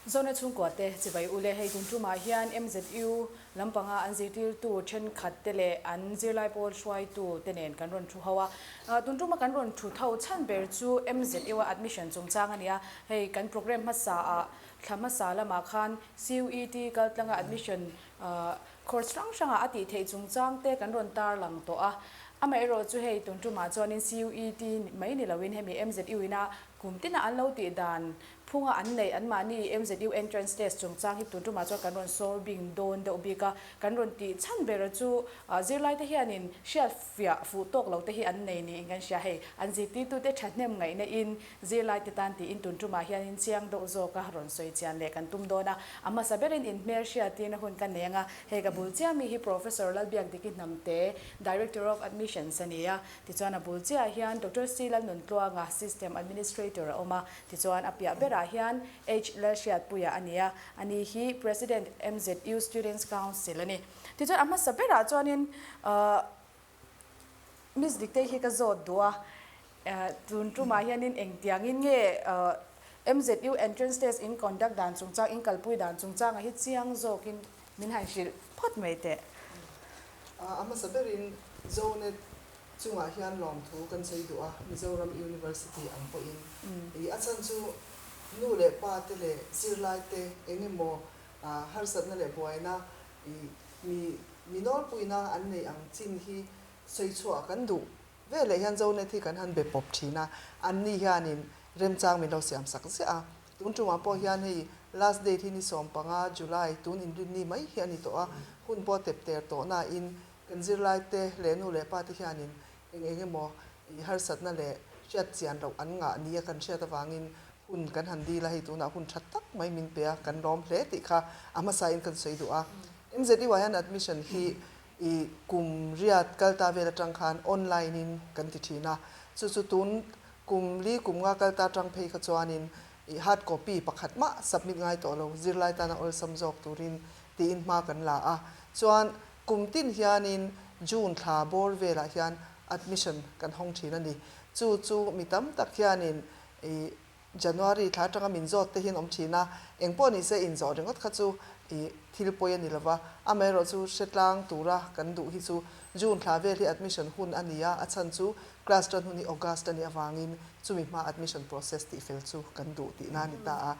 Zone chhungkua te chibai ule hei tun tumah hian MZU lampanga an zirtirtu thenkhat te leh an zirlai pawl hruaitu te nen kan rawn thu ho a. Tun tuma kan rawn thu tho chhan ber chu MZU a admission chungchang a ni a, hei kan programme hmasa ah thla hmasa lamah khan CUET kaltlanga admission Course hrang hrangah a tih theih chungchang te kan rawn tarlang tawh a, amaherawh chu hei tun tumah chuanin CUET mai ni loin hemi MZU ina kum tina an lo tih dan phunga an neih anmahni MZU entrance test chungchang hi tun tumah chuan kan rawn sawr bing dawn deuh bik a, kan rawn tih chhan bera chu zirlaite hianin hriat fiah fuh tawk lo te hi an nei niin kan hria, hei an zirtirtute thahnem ngaihna in Zirlaite tan tiin tun tumah hianin chiang deuh zawka rawn sawi chian leh kan tum dawn a, a hmasa berin inhmel hriatin a hun ka nei ang a, hei ka bul chiah mi hi Professor Lalbiakdiki Hnamte, Director of Admissions a ni a, tichuan a bul chiahah hian Doctor C Lalnuntluanga, System Administrator a awm a, tichuan a piah berah hian H Lalhriatpuia a ni a, ani hi President MZU Students Council a ni. Tichuan a hmasa berah chuanin Miss Diktei hi ka zawt duh a, tun tumah hianin engtiangin nge MZU entrance test in conduct dan chungchang, in kalpui dan chungchangah hi chiang zawkin min han hrilh phawt mai teh. A hmasa berin Zonet chungah hian lawmthu kan sawi duh a, Mizoram University ang pawhin. A chhan chu nu leh pa te leh zirlai te eng emaw harsatna leh buaina Mi mi nawlpuina an neih ang chin hi sawi chhuah kan duh veleh hian Zonet hi kan han be pawp thin a, anni hianin remchang min lo siam sak ziah a. Tun tumah pawh hian hei last date hi ni 15 July tun inrinni mai hi a ni tawh a, hun pawh tep ter tawh nain kan zirlaite leh nu leh pate hianin eng eng emaw i harsatna leh hriat chian loh an ngah nia kan hriat avangin Hun kan han dil a, hei tunah hun tha tak mai min pe a, kan lawm hle tih kha a hmasain kan sawi duh a. MZU ah hian admission hi i kum riat kal ta vel atang khan online in kan ti thin a, chu chu tun kum li kum nga kal ta atang phei kha chuanin i hard copy pakhat mah submit ngai tawh lo, zirlai tana awlsam zawk turin tiin hma kan la a. Chuan kum tin hianin June thla bawr velah hian admission kan hawng thin a ni. Chu chu mi tam tak hianin I January thla atanga min zawt te hian awm thin a, eng pawh ni se inzawh ringawt kha chu i thil pawi a ni lova, amaherawh chu hre tlang tura kan duh hi chu June thla vel hi admission hun a ni a, a chhan chu class tan hun hi August a nih avangin chumi hma admission process tih fel chu kan duh tihna a ni ta a,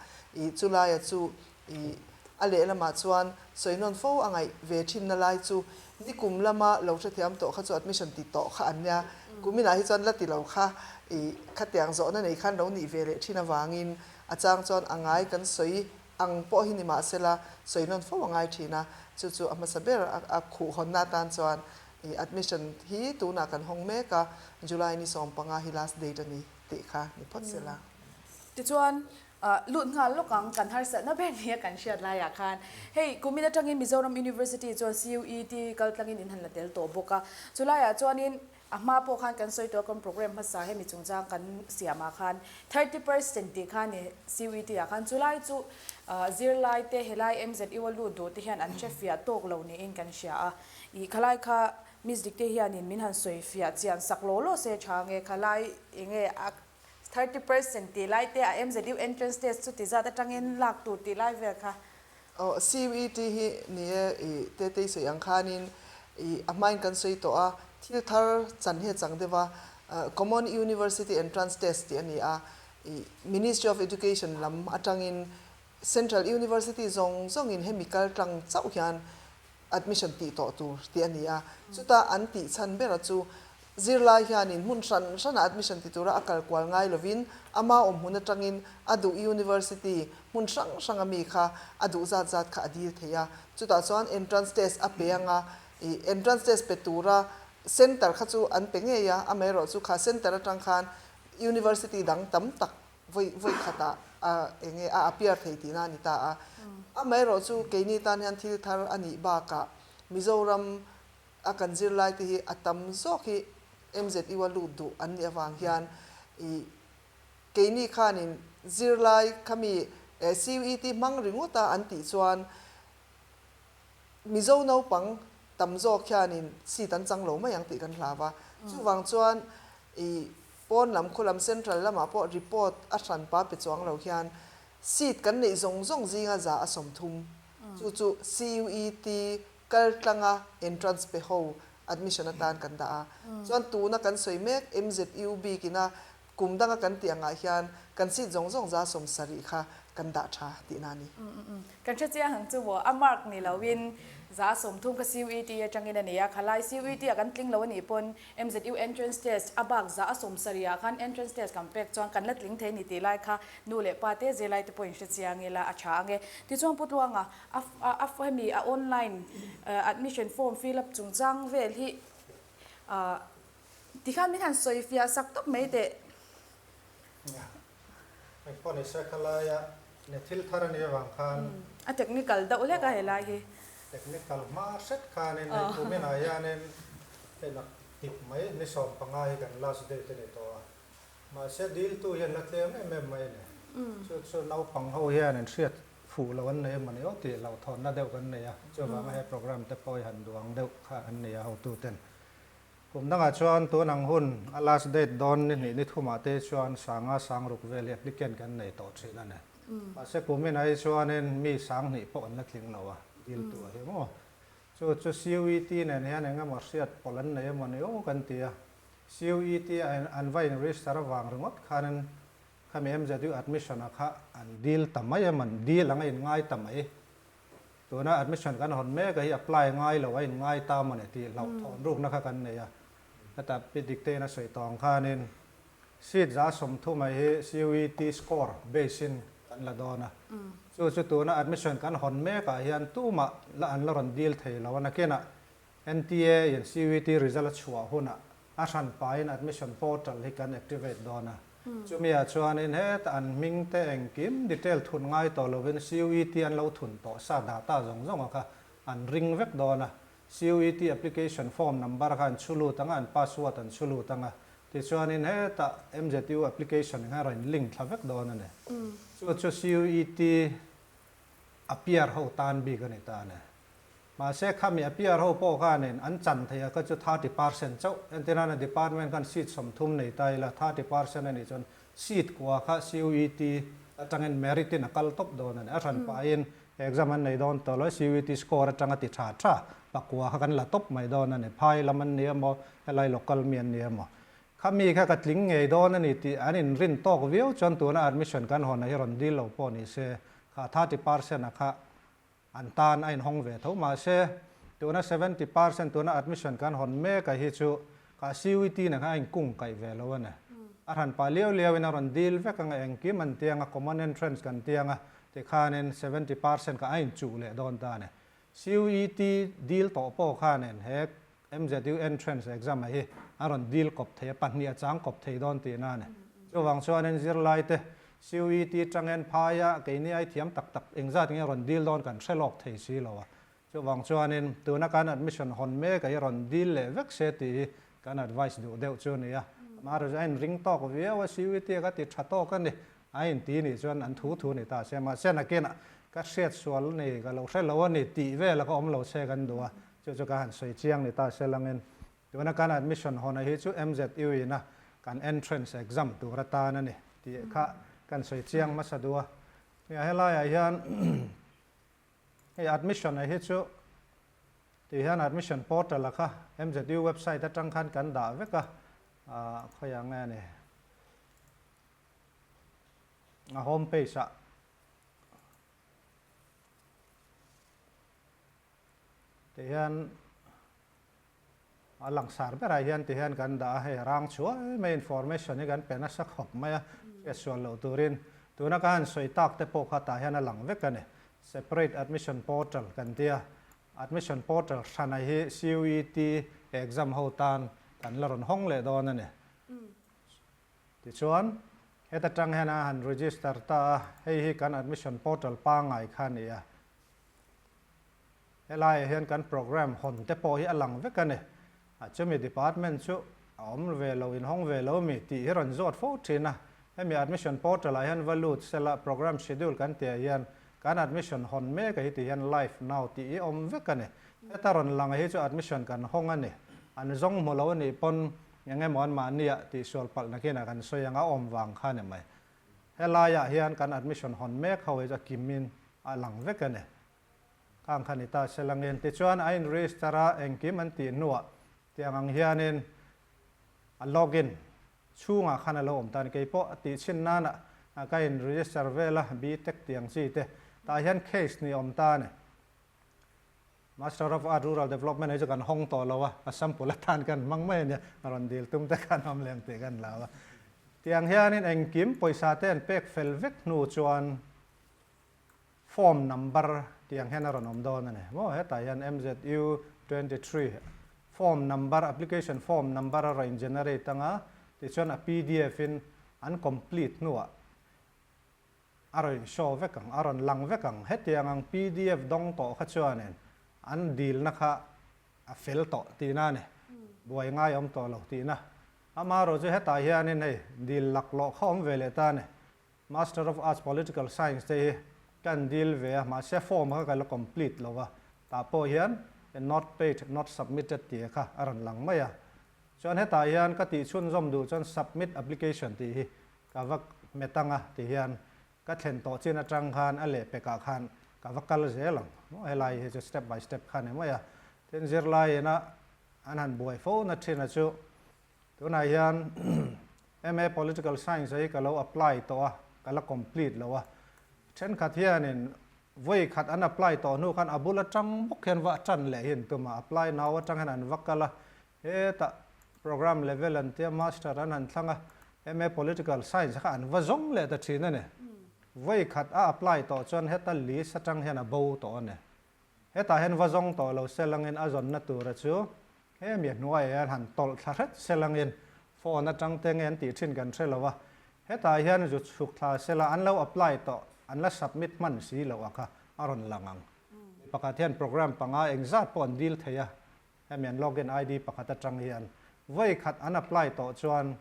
i chulaia chu i a lehlamah chuan sawi nawn fo a ngaih ve thinna lai chu nikum lama lo hrethiam tawh kha chu admission ti tawh kha an nia, kuminah hi chuan la ti lo kha i khatiang zawhna nei khan lo nih ve leh thin avangin a chang chuan a ngai kan sawi ang pawh hi ni mahsela sawi nawn fo a ngai thin a, chu chu a hmasa ber a khuh hawnna atan chuan i admission hi tunah kan hawng mek a, July ni 15 hi last date a ni tih kha ni phawt sela. Tichuan Lut nghal lawk ang, kan harsatna ber nia kan hriat laiah khan hei kumin atangin Mizoram University chuan CUET kal tlangin in han la tel tawh bawk a, chulaiah chuanin a hma pawh khan kan sawi tawh a kan programme hmasa hemi chungchang kan siamah khan 30% tih kha ni CUET ah khan chulai chu zirlai te helai MZU a lut duh te hian an hre fiah tawk lo niin kan hria a, ih khalai kha Miss Dikte hianin min han sawi fiah chian sak law law se tha nge khalai enge a 30% tih lai te a MZU entrance test chu ti zat atangin lak tur tih lai vel kha. Aw CUET hi ni e i Tetei sawi ang khanin i a hmain kan sawi tawh a, thil thar chan hi a chang deuh a, Common University Entrance Test tih a ni a, i Ministry of Education lam atangin Central University zawng zawngin hemi kal tlang chauh hian admission tih tawh tur tih a ni a, chuta an tih chhan bera chu zirlai hianin hmun hran hrana admission ti tura a kal kual ngai lovin ama awm hmun atangin a duh university hmun hrang hranga mi kha a duh zat zat kha a dil thei a, chutah chuan entrance test a pe anga ih entrance test pe tura center kha chu an pe ngei a, amaherawh chu kha center atang khan university dang tam tak vawi vawi khatah a eng nge a appear thei tihna a ni ta a. Amaherawh chu keini tan hian thil thar a nih bakah Mizoram a kan zirlai te hi a tam zawk hi MZU a lut duh an nih avang hian ih keini khanin zirlai khami CUET hmang ringawt a an tih chuan Mizo naupang tam zawk hianin seat an chang lo mai ang tih kan hlau a. Chuvang chuan ih pawn lam khaw lam central lamah pawh report a hran pa pe chuang lo hian Seat kan neih zawng zawng zinga 130 chu chu CUET kal tlanga entrance pe ho admission atan kan dah a. Chuan tuna kan sawi mek MZU bikina kum danga kan tih angah hian kan seat zawng zawng 70 kha kan dah tha tihna a ni. Kan hre chiang ang chu maw? A mark ni loin 30 ka CUET atangin a ni a, khalai CUET ah kan tling lo a nih pawn MZU entrance test a bak 70 ah khan entrance test kan pek chuan kan la tling thei ni tih lai kha nu leh pa te zirlai te pawhin hre chiang ila a tha ang e. Tichuan Pu Tluanga a a hemi a online admission form fill up chungchang vel hi tikhan min han sawi fiah sak tawp mai teh. Nia, engpawh ni se khalaia ne thil thar a nih avang khan. A technical deuh hlek a helai hi. Technical hma hret khanin hei kuminah hianin hei nak tip mai ni 15 hi kan last date a ni tawh a. Mahse diltu hian la tlem em em mai a ni. Chu chu naupang ho hian in hriat fuh lo an nei emaw ni aw tih hlauhthawnna deuh kan nei a. Chuvanga he program te pawh hi han duang deuh kha an nei a hotuten. Kum dangah chuan tun ang hun a last date dawn ni hnih ni thumah te chuan sanga sang ruk vel hi applicant kan nei tawh thin a ni. Mahse kumin ah hi chuanin mi sang hnih pawh an la tling lo a, dil tu a hi maw. Chu chu CUET nen hian eng emaw hriat pawlh an nei emaw ni aw kan ti a. CUET a an va in register avang ringawt khanin khami MZU admission ah kha an dil ta mai em an dil ang a in ngai ta mai. Tuna admission kan hawn mek a hi apply ngai lo a in ngai ta maw ni tih hlauhthawn rukna kha kan nei a. Heta Pi Diktein a sawi tawng khanin seat 30 mai hi CUET score base in kan la dawn a. Chu chu tuna admission kan hawn mekah hian tumah la an la rawn deal thei lo a. Nakinah NTA in CUET result a chhuah hunah a hran pahin admission portal hi kan activate dawn a. Chumi ah chuanin heta an hming te engkim detail thun ngai tawh lovin CUET an lo thun tawh sa data zawng zawng a kha an ring vek dawn a. CUET application form number kha an chhu lut ang a, an password an chhu lut ang a. Tichuanin heta MZU application kha rawn link thla vek dawn a ni. Chu chu CUET appear ho tan bik a ni ta a ni. Mahse khami a PR ho pawh khanin an chan thei a kha chu 30% chauh. Entirana department khan seat 30 nei ta ila 30% a nih chuan seat kua kha CUET atangin merit in a kal tawp dawn a ni. A hran pahin exam an nei dawn tawh lo a, CUET score atanga ti tha tha pakua kha kan la tawp mai dawn a ni. Phai lam an ni emaw helai local mi an ni emaw. Khami kha ka tling ngei dawn a ni tih an inrin tawk viau chuan tuna admission kan hawn a hi rawn deal lo pawh ni se kha 30% a kha An tan a inhawng ve tho. Mahse, tuna 70% tuna admission kan hawn mek a hi chu ka CUET nen khan a inkung kaih ve lo a ni. A hran pah liau liau in a rawn deal vek ang a, engkim an tiang a, common entrance kan tiang a, tikhanin 70% kha a inchuh leh dawn ta a ni. CUET deal tawh pawh khanin he MZU entrance exam a hi a rawn deal kawp thei a, pahnih a chang kawp thei dawn tihna a ni. Chuvang chuanin zirlaite CUET tangin phaia keini ai thiam tak tak engzat nge rawn deal dawn kan hre lawk thei si lo a. Chuvang chuanin tuna kan admission hawn mek a hi rawn deal leh vek se tih hi kan advice duh deuh chu a ni a. Amaherawhchu a inring tawk viau a, CUET a ka ti tha tawk a ni. A inti nih chuan an thu thu ni ta se, mahse nakinah ka hriat sual a ni, ka lo hre lo a ni tih vel a ka awm lo se kan duh a. Chu chu ka han sawi chiang ni ta se langin tuna kan admission hawn hi chu MZU ina kan entrance exam tur atan a ni tih kha kan sawi chiang hmasa duh a. Nia helaiah hian hei admission a hi chu tih hian admission portal a kha MZU website atang khan kan dah vek a, khawiah nge ni a home page ah. Ti hian a langsar berah hian ti hian kan dah a, hei rang chuai mai information hi kan pe nasa khawp mai a, hriatsual loh turin tuna ka han sawi tak te pawh kha tah hian a lang vek a ni. Separate admission portal kan tia, admission portal hrana hi CUET exam ho tan kan la rawn hawng leh dawn a ni. Tichuan heta tang hian a han register ta a, hei hi kan admission portal pangngai kha a ni a. Helaiah hian kan programme hawn te pawh hi a lang vek a ni. A chumi department chu a awm ve lo, inhawng ve lo mi tih hi rawn zawt fo thin a. Hemi admission portal ah hian va lut sela programme schedule kan tih ah hian kan admission hawn mek a hi tih hian live now tih hi awm vek a ni. Heta rawn lang hi chu admission kan hawng a ni. An zawng hmu lo a nih pawn eng emaw an mahni ah tihsual palh nakinah kan sawi ang a awm vang kha a ni mai. Helaiah hian kan admission hawn mek ho hi chu a kimin a lang vek a ni. Khang kha ni ta se langin tichuan a in register a engkim an tih hnuah tiang ang hianin a login chhungah khan a lo awm ta a ni. Keipawh a tih chhin nana ka in register vel a BTech tiang chi te tah hian case ni awm ta a ni. Master of Art Rural Development hi chu kan hawng tawh lo a, a sample atan kan hmang mai a nia, a rawn dil tum te khan awm lem tih kan lau a. Tiang hianin engkim pawisa te an pek fel vek hnu chuan form number tiang hian a rawn awm dawn a ni. Maw hetah hian MZU 23 form number, application form number a rawn generate anga tichuan a pdf in an complete hnuah A rawn show vek ang, a rawn lang vek ang. Hetiang ang pdf dawng tawh kha chuanin an dilna kha a fel tawh tihna a ni. Buai ngai awm tawh lo tihna. Amaherawh chu hetah hianin hei dil laklawh kha awm ve leh ta a ni. Master of Arts Political Science te hi kan dil ve a, mahse form kha ka la complete lo va. Tah pawh hian not paid, not submitted tih kha a rawn lang mai a. Chuan hetah hian ka tih chhunzawm duh chuan submit application tih hi Ka va hmet ang a ti hian ka thlen tawh chin atang khan a lehpekah khan ka va kal zel ang maw helai hi chu step by step kha ni mai a. Tin zirlai ina an han buai fo na thin a chu tunah hian MA Political Science hi ka lo apply tawh a ka la complete lo a thenkhat hianin vawi khat an apply tawh hnu khan a bul atang bawk hian va tan leh hi an tum a apply now atang hian an va kal a Hetah program level an tia master an han thlang a, MA Political Science kha an va zawng leh ta thin a ni. Vawi khat a apply tawh chuan heta list atang hian a bo tawh a ni. Hetah hian va zawng tawh lo selangin a zawnna tura chu hemi a hnuaiah hian han tawlh thla hret selangin phone atang te nge an tih thin kan hre lo a. Hetah hian zu chhuk thla sela an lo apply tawh an la submit hman si loh a kha a rawn lang ang. Mi pakhat hian program panga engzat pawh an dil thei a, Hemi an login ID pakhat atang hian vawi khat an apply tawh chuan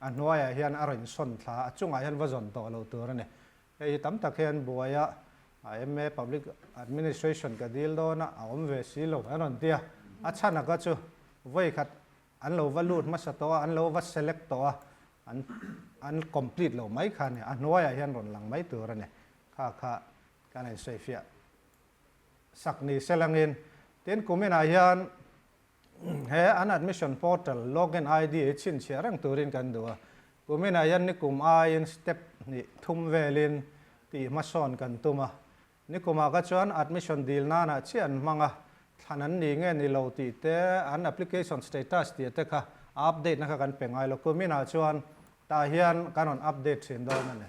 a hnuaiah hian a rawn sawn thla a, a chungah hian va zawn tawh lo tur a ni. Hei hi tam tak hian buaia MA Public Administration ka dil dawn a, a awm ve si lo an rawn ti a. A chhan aka chu vawi khat an lo va lut hmasa tawh a, an lo va select tawh a, an an complete lo mai kha a ni. A hnuaiah hian rawn lang mai tur a ni. Kha kha kan insawifiah. Sak ni se langin tin kuminah hian he an admission portal login ID hi chhinchhiah reng turin kan duh a. Kuminah hian nikum aiin step hnih thum velin tih hmasawn kan tum a. Nikumah kha chuan admission dil nanah chiah an hmang a, thlan an ni nge ni lo tih te, an application status tih te kha a update na kha kan pe ngai lo. Kuminah chuan tah hian kan rawn update thin dawn a ni.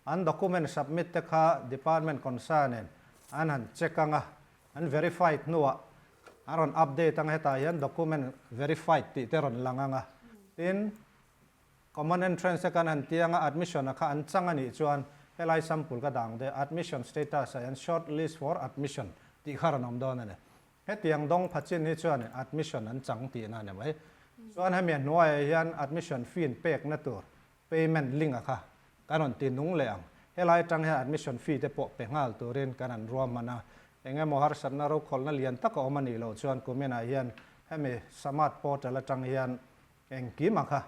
An document submit te kha department concern in an han check anga, an verified hnuah an rawn update anga hetah hian document verified tih te rawn lang anga. Tin, common entrance te kan han ti anga admission a kha an chang a nih chuan helai sample ka dang deuh admission status ah hian short list for admission tih kha rawn awm dawn a ni. Hetiang dawng pha chin hi chuan admission an chang tihna a ni mai. Chuan hemi a hnuaiah hian admission fee in pekna tur Payment link a kha kan rawn ti nung leh ang. Helai atang hian admission fee te pawh pe nghal turin kan han ruahman a. Eng emaw harsatna rokhawlhna lian tak a awm a nih loh chuan kuminah hian hemi Samart portal atang hian engkim a kha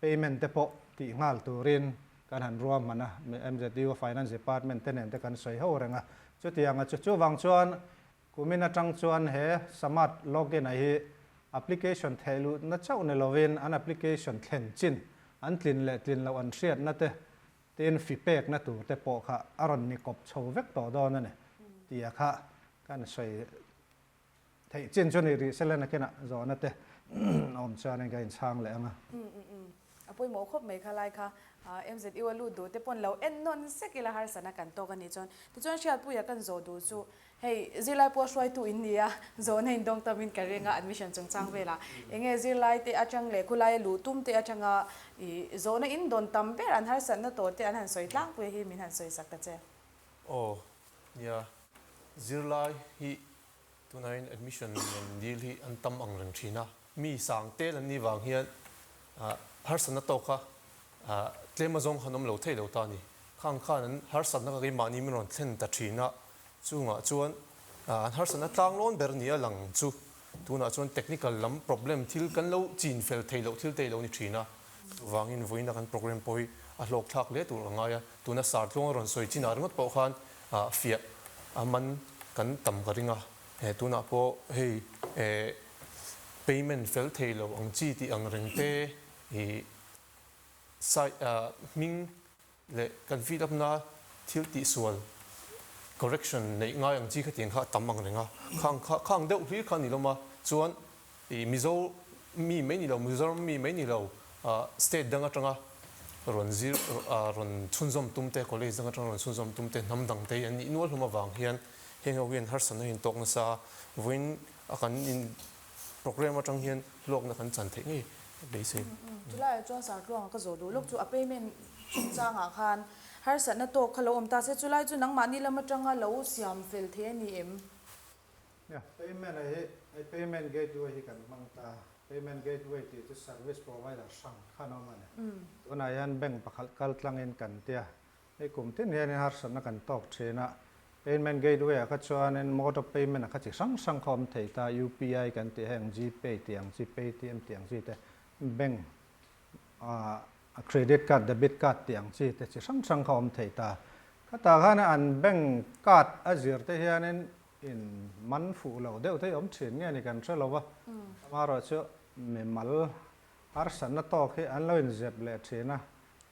payment te pawh tih nghal turin kan han ruahman a. MZU Finance Department te nen te kan sawi ho reng a. Chutianga chu chuvang chuan Kumin atang chuan he Samart login a hi application theh luhna chauh ni lovin an application thlen chin an tlin leh tlin loh an hriatna te tin fi pekna tur te pawh kha a rawn ni kawp chho vek tawh dawn a ni tia kha kan sawi theih chin chu ni rih se le nakinah zawhna te awm chuanin ka inchhang leh ang a. A pawimawh khawp mai kha lai kha MZU a lut duh te pawn lo en nawn sek ila harsatna kan tawk a nih chuan. Tichuan Hriatpuia kan zawh duh chu hei zirlai pawh hruaitu in ni a, zawhna in dawng tam in ka ring a admission chungchang velah enge zirlai te atang leh khulai a luh tum te atanga i zawhna in dawn tam ber an harsatna tawh te an han sawi tlangpui hi min han sawi sak ta che. Aw nia, zirlai hi Tunain admission nen dil hi an tam ang reng thin a, mi sang tel an nih vang hian harsatna tawka tlem azawng han awm lo thei lo ta a ni. Khang khan an harsatna kha keimahni min rawn thlen ta thin a, chungah chuan an harsatna tlanglawn ber ni a lang chu tunah chuan technical lam problem thil kan lo chin fel thei loh thil te i lo ni thin a. Chuvangin vawiina kan program pawh hi a hlawkthlak hle tur a ngai a, tuna Sartluanga rawn sawi chinah ringawt pawh khan fiah a man kan tam ka ring a, tunah pawh hei payment fel thei lo ang chi tih ang reng te i sai hming leh kan fill up na thil tihsual correction neih ngai ang chi khatiang kha a tam ang reng a, khang kha khang deuh hlir kha a ni lawm a, chuan i Mizo mi mai ni lo, Mizoram mi mai ni lo state dang atanga rawn zir rawn chhunzawm tum te, college dang atanga rawn chhunzawm tum te, hnam dang te hi an nih nual hlawm avang hian heng ho hian harsatna hi an tawk nasa a, vawiin a kan in program atang hian hlawkna kan chan theih ngei beisei. Chulaiah chuan Sartluanga ka zawh duh lawk chu a payment chungchangah khan harsatna tawk kha lo awm ta se, chulai chu nangmahni lam atanga lo siam fel thei a ni em? Nia, payment a hi, hei payment gateway hi kan hmang ta. Payment gateway tih chu service provider hrang khan a awm a ni. Tunah hian bank pakhat kal tlangin kan tia, hei kum tin hianin harsatna kan tawk thin a. Payment gateway ah kha chuanin mode of payment ah kha chi hrang hrang kha awm thei ta, UPI kan tih heng Gpay tih ang chi, Paytm tih ang chi te, bank ah credit card, debit card tih ang chi te chi hrang hrang kha awm thei ta. Khatah khan an bank card a zir te hianin In man fuh lo deuh te hi awm thin nge ni kan hre lo va, amaherawhchu mimal harsatna tawk hi an lo inzep leh thin a,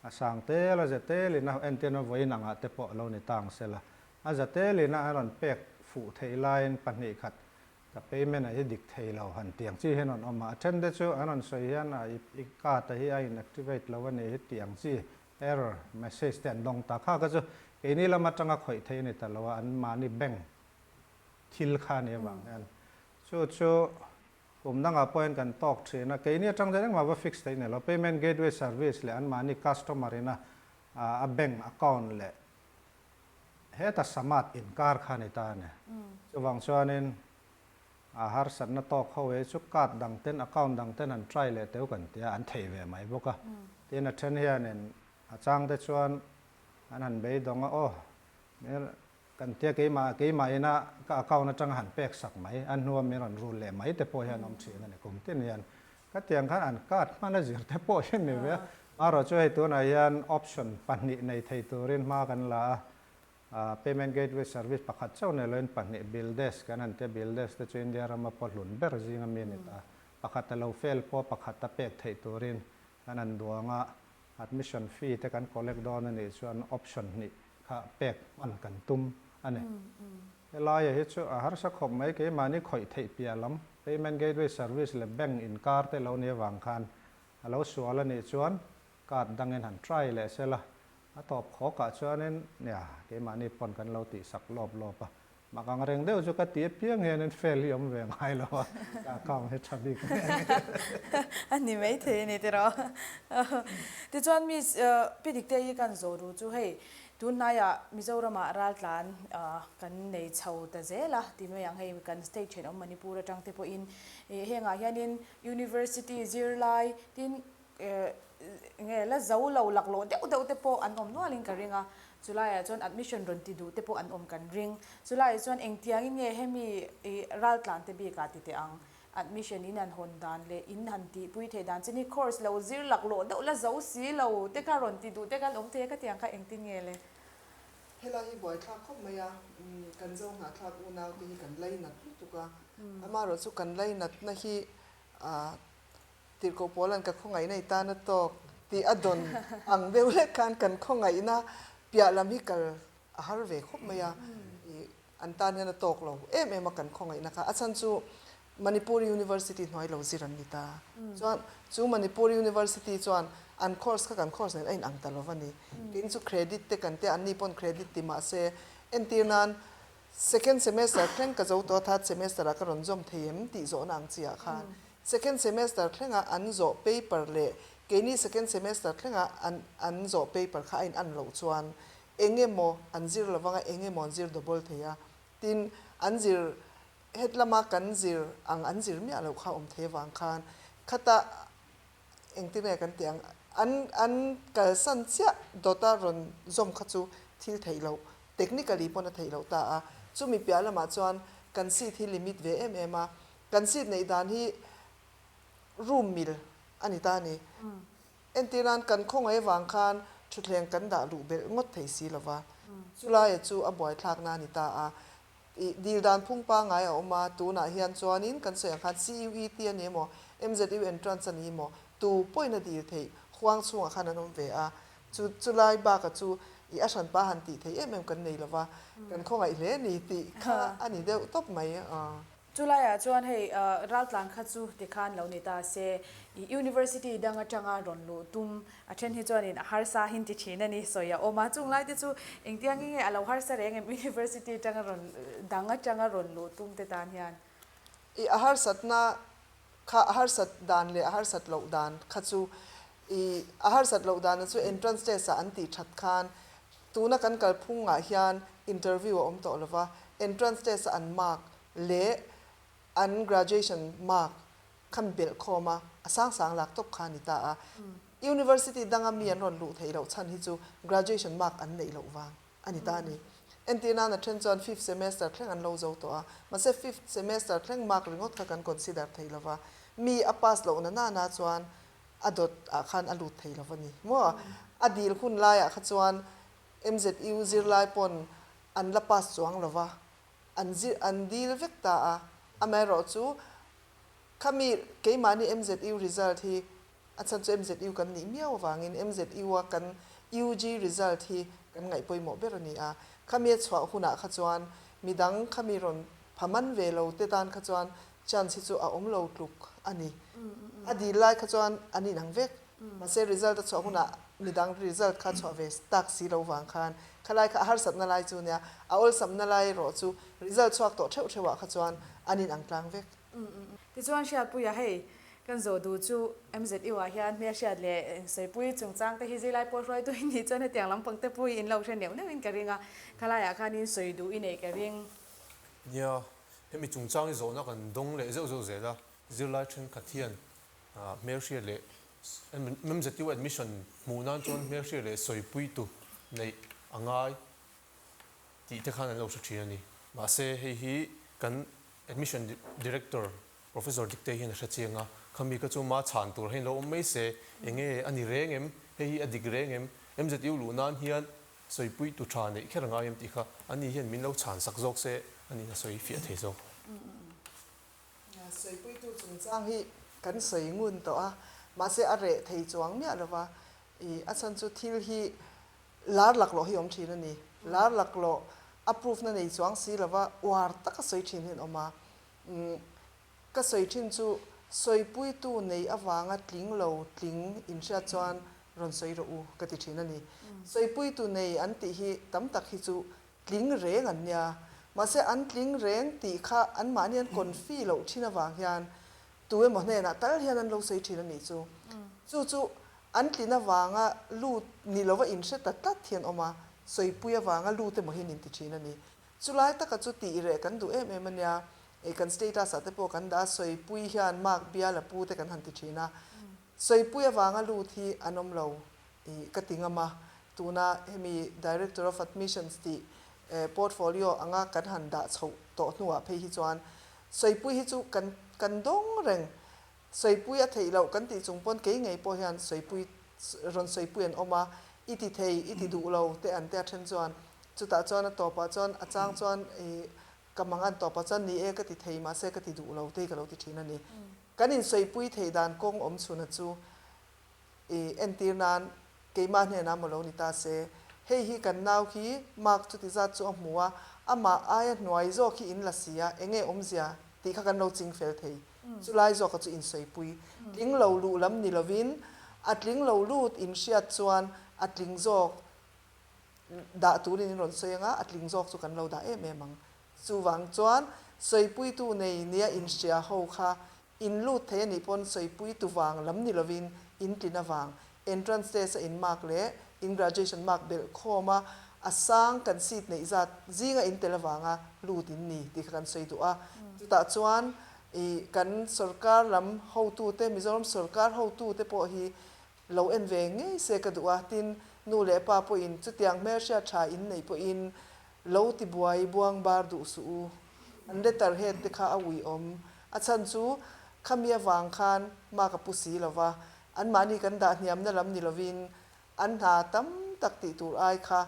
a sang tel a za telin a entirna vawiin angah te pawh a lo ni ta ang sela, a za telin a an rawn pek fuh theih laiin 2 khat ka payment a hi dik thei lo han tih ang chi hian rawn awm a, a then te chu an rawn sawi hian a i card a hi a in activate lo a nih hi tih ang chi Error message te an dawng ta kha kha chu keini lam atanga khawih theih a ni ta lo a, an mahni bank thil kha a nih avang hian chu chu kum dangah pawh hian kan tawk thin a, keini atang chuan engmah va fix theih a ni lo, payment gateway service leh an mahni customer ina a bank account leh heta samat inkar kha a ni ta a ni. Chuvang chuanin A harsatna tawk ho e chu card dang ten account dang ten an try leh teu kan tia an thei ve mai bawk a. Tin a then hianin a chang te chuan an han beidawng a aw kan tia keimah keimah ina ka account atanga han pek sak mai a hnua min rawn rul leh mai te pawh hian awm thin a ni kum tin hian ka tiang khan an card hman a zir te pawh hi ni ve a. Amaherawh chu hei tunah hian option 2 nei thei turin hma kan la a. Payment gateway service pakhat chauh nei loin 2 bill desk kan han tia, bill desk te chu India rama pawh hlun ber zinga mi a ni ta. Pakhat a lo fail pawh pakhat a pek theih turin kan han duang a, admission fee te kan collect dawn a nih chuan option hnih kha pek hman kan tum a ni. Helaia hi chu a harsa khawp mai, keimahni khawih theih piah lam payment gateway service leh bank inkar te lo nih avang khan a lo sual a nih chuan card dangin han try leh sela A tawp khawkah chuanin, nia, keimahni pawn kan lo tihsak lawp lawp a, mak ang reng deuh chu ka ti apiang hianin fail hi awm ve ngai lo a, ka account hi tha bik mai a ni. A ni maithei a ni tiraw. Tichuan Miss Pi Dikte hi kan zawh duh chu hei tunhnaiah Mizoramah raltlan kan nei chho ta zel a ti mai ang hei kan state thenawm Manipur atang te pawhin hengah hianin University zirlai tin Nge la zo lo laklawh deuh deuh te pawh an awm nualin ka ring a, chulaiah chuan admission rawn ti duh te pawh an awm kan ring. Chulaiah chuan engtiangin nge hemi i raltlan te bikah ti teh ang, admission in han hawn dan leh in han tihpui theih dan chin hi course lo zir laklawh deuh la zo si lo te kha rawn ti duh te khan awm thei a ka ti ang kha engtin nge le? Helai hi buaithlak khawp mai a, kan zo hnahthlak unau te hi kan lainat lutuk a, amaherawhchu kan lainatna hi Tirhkoh Paula'n ka khawngaihna i tan a tawk tih a dawn ang deuh hlek khan kan khawngaihna piah lam hi kal a har ve khawp mai a, ih an tan hian a tawk lo em em a kan khawngaihna kha. A chhan chu Manipur University hnuai lo zir an ni ta. Chuan chu Manipur University chuan an course kha kan course nen a inang ta lo va ni. Tin chu credit te kan tia anni pawn credit ti mah se entir nan second semester thleng ka zo tawh a third semester ah ka rawn zawm thei em tih zawhna ang chi ah khan Second semester thlenga an zawh paper leh keini second semester thlenga an an zawh paper kha a in an loh chuan eng emaw an zir lo vanga eng emaw an zir double thei a, tin an zir het lama kan zir ang an zir miah loh kha awm thei avang khan khata engtin nge kan tih ang an an kalsan chiah dawta rawn zawm kha chu thil theih loh technically pawn a theih loh ta a, chumi piah lamah chuan kan seat hi limit ve em em a, Kan seat neih dan hi room mil a ni ta a ni. Entirnan kan khawngaih avang khan thutthleng kan dah luh belh ngawt thei si lo va. Chulaia chu a buaithlakna a ni ta a. Ih dil dan phung pangngai a awm a, tunah hian chuanin kan sawi ang khan CUET a ni emaw, MZU entrance a ni emaw, tu pawhin a dil theih huang chhungah khan an awm ve a. Chu chulai baka chu ih a hranpa han tih theih em em kan nei lo va, kan khawngaih hle a ni tih kha a ni deuh tawp mai. Chulaiah chuan hei raltlan kha chu tikhan lo ni ta se, i university dang atanga rawn luh tum a then hi chuanin a harsa hin ti thin a ni sawi a awm a, chung lai te chu engtiang nge a lo harsa reng em university atanga rawn dang atanga rawn luh tum te tan hian? I a harsatna kha a harsat dan leh a harsat loh dan kha chu i a harsat loh dana chu entrance test ah an tih that khan tuna kan kalphungah hian interview a awm tawh lova, entrance test a an mark leh an graduation mark khan belh khawm a, a sang sang lak tawp kha a ni ta a. University danga mi an rawn luh theih loh chhan hi chu graduation mark an neih loh vang a ni ta a ni. Entir nan a then chuan fifth semester thleng an lo zo tawh a, mahse fifth semester thleng mark ringawt kha kan consider thei lo va, mi a pass loh na nana chuan a dawt ah khan a lut thei lo va ni maw? A dil hun laiah kha chuan MZU zirlai pawn an la pass chuang lo va, An zir an dil vek ta a, amaherawh chu khami keimahni MZU result hi a chhan chu MZU kan nih miau avangin MZU a kan UG result hi kan ngaih pawimawh ber a ni a, khami a chhuah hunah kha chuan midang khami rawn pha man ve lo te tan kha chuan chance hi chu a awm lo tluk a ni. A dil lai kha chuan an inang vek. Mahse result a chhuah hunah midang result kha chhuah ve tak si lo vang khan khalai kha a harsatna lai chu nia, a awlsamna lai erawh chu result chhuak tawh theuh theuhah kha chuan an in ang tlang vek. Tichuan Hriatpuia hei kan zawh duh chu MZU ah hian hmelhriat leh Sawipui chungchang te hi zirlai pawl hruaitu in nih chuan hetiang lampang te pawh hi in lo hre neuh neuhin ka ring a, khalaiah khanin sawi duh i neih ka ring. Nia, hemi chungchang hi zawhna kan dawng leh zeuh zeuh zel a, zirlai thenkhat hian Hmelhriat leh MZU admission hmuh nan chuan hmelhriat leh sawipuitu neih a ngai tih te khan an lo hre thin a ni. Mahse hei hi kan admission director Professor Diktei hian a hre chiang a, khami kha chu ma chhan tur hian lo awm mai se, enge a ni reng em, hei hi a dik reng em, MZU luh nan hian sawipuitu tha neih kher a ngai em tih kha ani hian min lo chhan sak zawk se a nih a sawi fiah thei zawk. Sawipuitu chungchang hi kan sawi ngun tawh a, mahse a reh thei chuang miah lo va, ih a chhan chu thil hi lar laklawh hi awm thin a ni. Lar laklawh a proof na nei chuang si lo va, uar taka sawi thin hi an awm a. Umm ka sawi thin chu sawipuitu nei avanga tling lo tling inhriat chuan rawn sawi rawh u ka ti thin a ni. Sawipuitu nei an tih hi tam tak hi chu Tling reng an nia. Mahse an tling reng tih kha anmahni an confi loh thin avang hian tu emaw hnenah tal hian an lo sawi thin a nih chu. Chu chu an tlin avanga lut ni lova inhre ta tlat hi an awm a, sawipui avanga lut emaw hian inti thin a ni. Chulai taka chu tih reh kan duh em em a nia. Ei kan status ah te pawh kan dah a, sawipui hian mark bial a pu te kan han ti thin a. Sawipui avanga lut hi an awm lo. I ka ti ngam a, tuna hemi Director of Admissions tih portfolio anga kan han dah chhoh tawh hnuah phei hi chuan sawipui hi chu kan kan dawng reng. Sawipui a theih loh kan tih chung pawn kei ngei pawh hian sawipui rawn sawipui an awm a, i ti thei, i ti duh lo te an tia then chuan chutah chuan a tawpah chuan a chang chuan i ka mang an tawpah chuan ni e ka ti thei mahse ka ti duh lo te hi ka lo ti thin a ni. Kan insawipui theih dan kawng awm chhuna chu I entir nan keimah hnenah maw lo ni ta se, hei hi kan nau hi mark chuti zat chu a hmu a, amah aia hnuai zawk hi in la si a, enge awmzia tih kha kan lo ching fel thei. Chulai zawka chu insawipui. Tling lo luh lam ni lovin a tling lo lut in hriat chuan a tling zawk dah turin in rawn sawi anga, a tling zawk chu kan lo dah em em ang. Chuvang chuan sawipuitu nei nia inhria ho kha In lut thei a nih pawn sawipui tu vang lam ni lovin in tlin avang entrance test a in mark leh in graduation mark belh khawm a, a sang kan seat neih zat zinga in tel avanga lut in ni tih kha kan sawi duh a. Chutah chuan i kan sorkar lam hotute Mizoram sorkar hotute pawh hi lo en ve ngei se ka duh a, tin nu leh pa pawhin chutiang hmelhriat tha in neih pawhin lo ti buai buang bar duh suh u. An letter head te kha a uiawm. A chhan chu khami avang khan mark a pu si lo va. Anmahni kan dah hniamna lam ni lovin an hna tam tak tih tur ai kha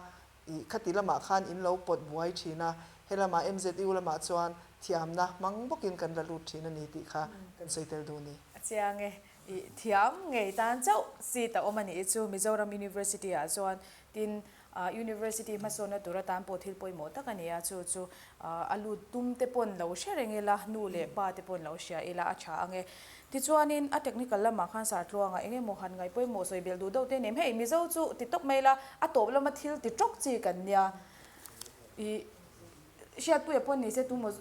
i khati lamah khan in lo pawt buai thin a, helamah MZU lamah chuan thiamna hmang bawkin kan la lut thin a ni tih kha kan sawi tel duh a ni. A chiang e. I thiam ngei tan chauh seat a awm a nih chu Mizoram University ah chuan tin University hmasawnna tur atan pawh thil pawimawh tak a ni a, chu chu a lut tum te pawn lo hre reng ila, nu leh pa te pawn lo hria ila a tha ang e. Tichuanin a technical lamah khan Sartluanga eng emaw han ngaih pawimawh sawi belh duh deuh te nem, hei Mizo chu ti tawp mai ila a tawp lama thil ti tawk chi kan nia i Hriatpuia pawn ni se tumaw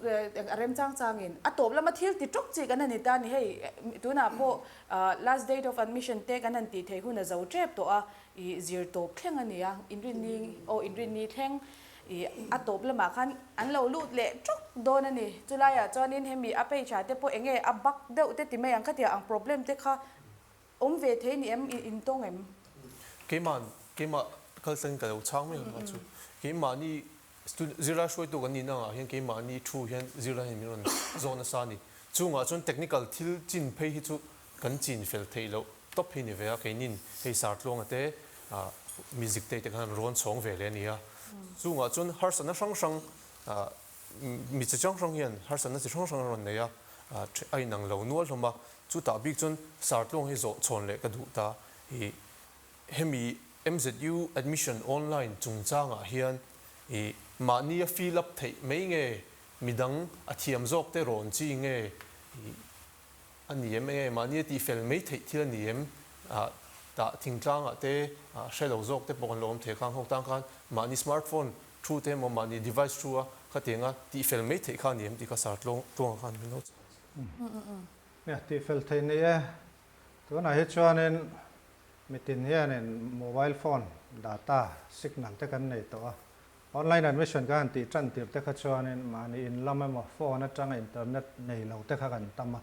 a rem chang changin a tawp lama thil ti tawk chi kan han ni ta a ni, hei tunah pawh last date of admission te kan han tih theih hun a zo tep tawh a, i zir tawp thleng a ni a, inrinni aw inrinni thleng i a tawp lamah khan an lo lut leh tawk dawn a ni. Chulaiah chuanin hemi a page ah te pawh eng nge a bak deuh te ti mai ang khatiang ang problem te kha awm ve thei ni em i intawng em? Keimah keimah kaltlang ka lo chhang mai ang chu. Keimahni student zirlai hruaitu kan nihna angah hian keimahni thu hian zirlai hian min rawn zawn nasa a ni. Chungah chuan technical thil chin phei hi chu kan chin fel theih loh tawp hi ni ve a, keinin hei Sartluanga te music te te khan an rawn chhawng ve leh a ni a. Chungah chuan harsatna hrang hrang mi chi hrang hrang hian harsatna chi hrang hrang an rawn nei a, a inang lo nual hlawm a. Chutah bik chuan Sartluanga hi zawh chhawn leh ka duh ta i hemi MZU admission online chungchangah hian i mahnia fill up theih mai nge midang a thiam zawk te rawn chi nge i A ni em? Enge mahni a tihfel mai theih thil a ni em? Tah thingtlangah te hre lo zawk te pawh kan lo awm thei a, khang ho tan khan mahni smartphone thu te emaw mahni device thu a khatianga tihfel mai theih kha a ni em tih kha sar tluang tluangah khan min lo chhan. Nia, tihfel theih ni e. Tunah hi chuanin mitin hianin mobile phone data signal te kan nei tawh a, Online admission ka han tih tan tirh te kha chuanin mahni in lam emaw phone atanga internet nei lo te kha kan tam a,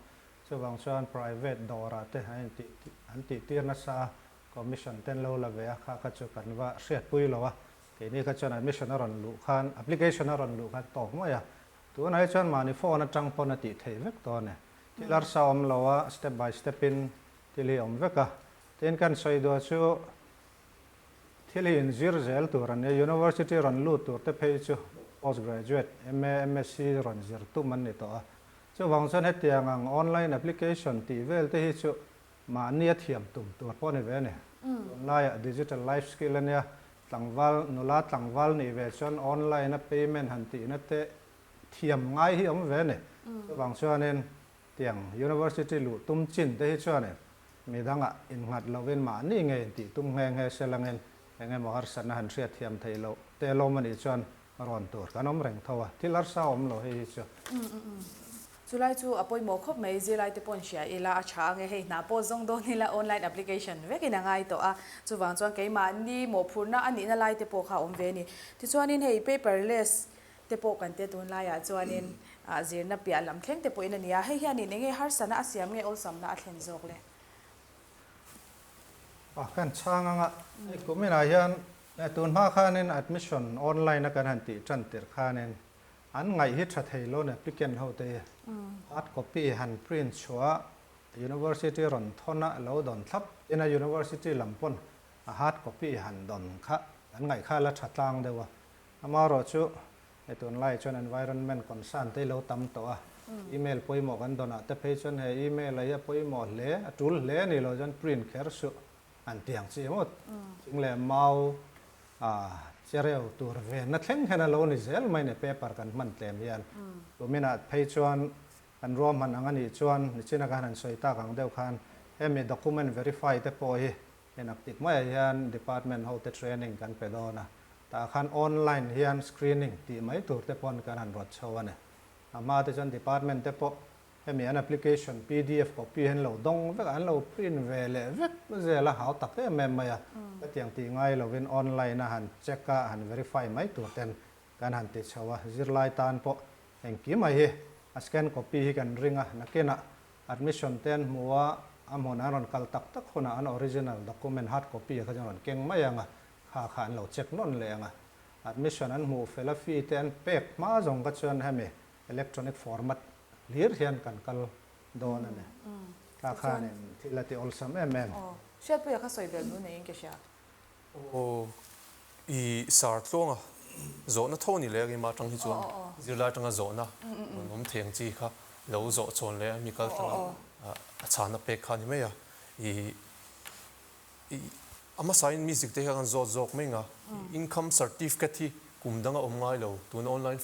chuvang chuan private dawrah te an intih an tih tir nasa a, commission te an lo la ve a, kha kha chu kan va hriatpui lo a, keini kha chuan admission a rawn luh khan application a rawn luh khan tawk mai a, tunah hi chuan mahni phone atang pawn a tih theih vek tawh a ni. Thil harsa awm lo a, step by step in thil hi a awm vek a, tin kan sawi duah chu Thil hi inzir zel tur a nia, University rawn lut tur te phei chu Post Graduate, MA, MSc rawn zir tum an ni tawh a. Chuvang chuan hetiang ang online application tih vel te hi chu mahni a thiam tum tur pawh a ni ve a ni. Tunlaiah digital life skill a nia, tlangval, nula tlangval nih ve chuan online a payment han tihna te thiam ngai hi awm ve a ni. Chuvang chuanin tiang University luh tum chin te hi chuanin Midangah innghat lovin mahni nge intih tum nghe nghe se langin eng emaw harsatna han hriat thiam theih loh te lawm a nih chuan rawn tur kan awm reng tho a, thil harsa awm lo hei hi chu. Chulai chu a pawimawh khawp mai, zirlai te paw'n hria ila a tha ange, hei hna pawh zawng dawn ila online application vekin a ngai tawh a, chuvang chuan keimahni mawhphurhna a nihna lai te pawh kha a awm ve a ni. Tichuanin hei paperless te pawh kan tia tunlaiah chuanin zirna piah lam thleng te pawhin a ni a, hei hianin eng nge harsatna a siam nge awlsamna a thlen zawk le? A kan chhang anga hei kuminah hian tun hma khanin admission online a kan han tih tan tirh khanin an ngaih hi tha thei lo ni applicant ho te hi hard copy han print chhuah university rawn thawn a lo dawn thlap tin a university lam pawn a hard copy han dawn kha an ngaih kha la tha tlang deuh a. Amaherawh chu he tunlai chuan environment concern te hi lo tam tawh a, email pawimawh kan dawn ah te phei chuan he email a hi a pawimawh hle, a tul hle a nih loh chuan print kher suh an ti ang chi ngawt. Thing leh mau chereu tur venna thleng hian a lo ni zel mai ni paper kan hman tlem hian. Tuminah phei chuan kan ruahman ang a nih chuan nichina khan han sawi tak ang deuh khan hemi document verify te pawh hi Enak tik maiah hian department hote training kan pe dawn a, tah khan online hian screening tih mai tur te pawn kan han rawt chho a ni. A hma te chuan department te pawh hemi an application pdf copy hi an lo dawng vek a, an lo print ve leh vek zel a, hau tak em em mai a. Hetiang tih ngai lovin online a han check a, han verify mai tur ten kan han ti chho a, zirlai tan pawh engkim mai hi a scan copy hi kan ring a, nakinah Admission te an hmu a, a hmun an rawn kal tak tak hunah an original document hard copy kha chu an rawn keng mai ang a, kha kha an lo check nawn leh ang a. Admission an hmuh fel a fee te an pek hma zawng kha chuan hemi electronic format hlir hian kan kal dawn a ni. Kha khanin thil a ti awlsam em em. Aw, Hriatpuia kha sawi belh duh neiin ka hria. Aw, i sar tluanga zawhna tho ni leh a keimah atang hi chuan zirlai atanga zawhna rawn awm thei ang chi kha lo zawh chawn leh a mi kal tlanga a chhana pek kha a ni mai a. I i a hmasain music te hi a kan zawt zawk mai ang a, income certificate hi kum danga awm ngai lo tuna online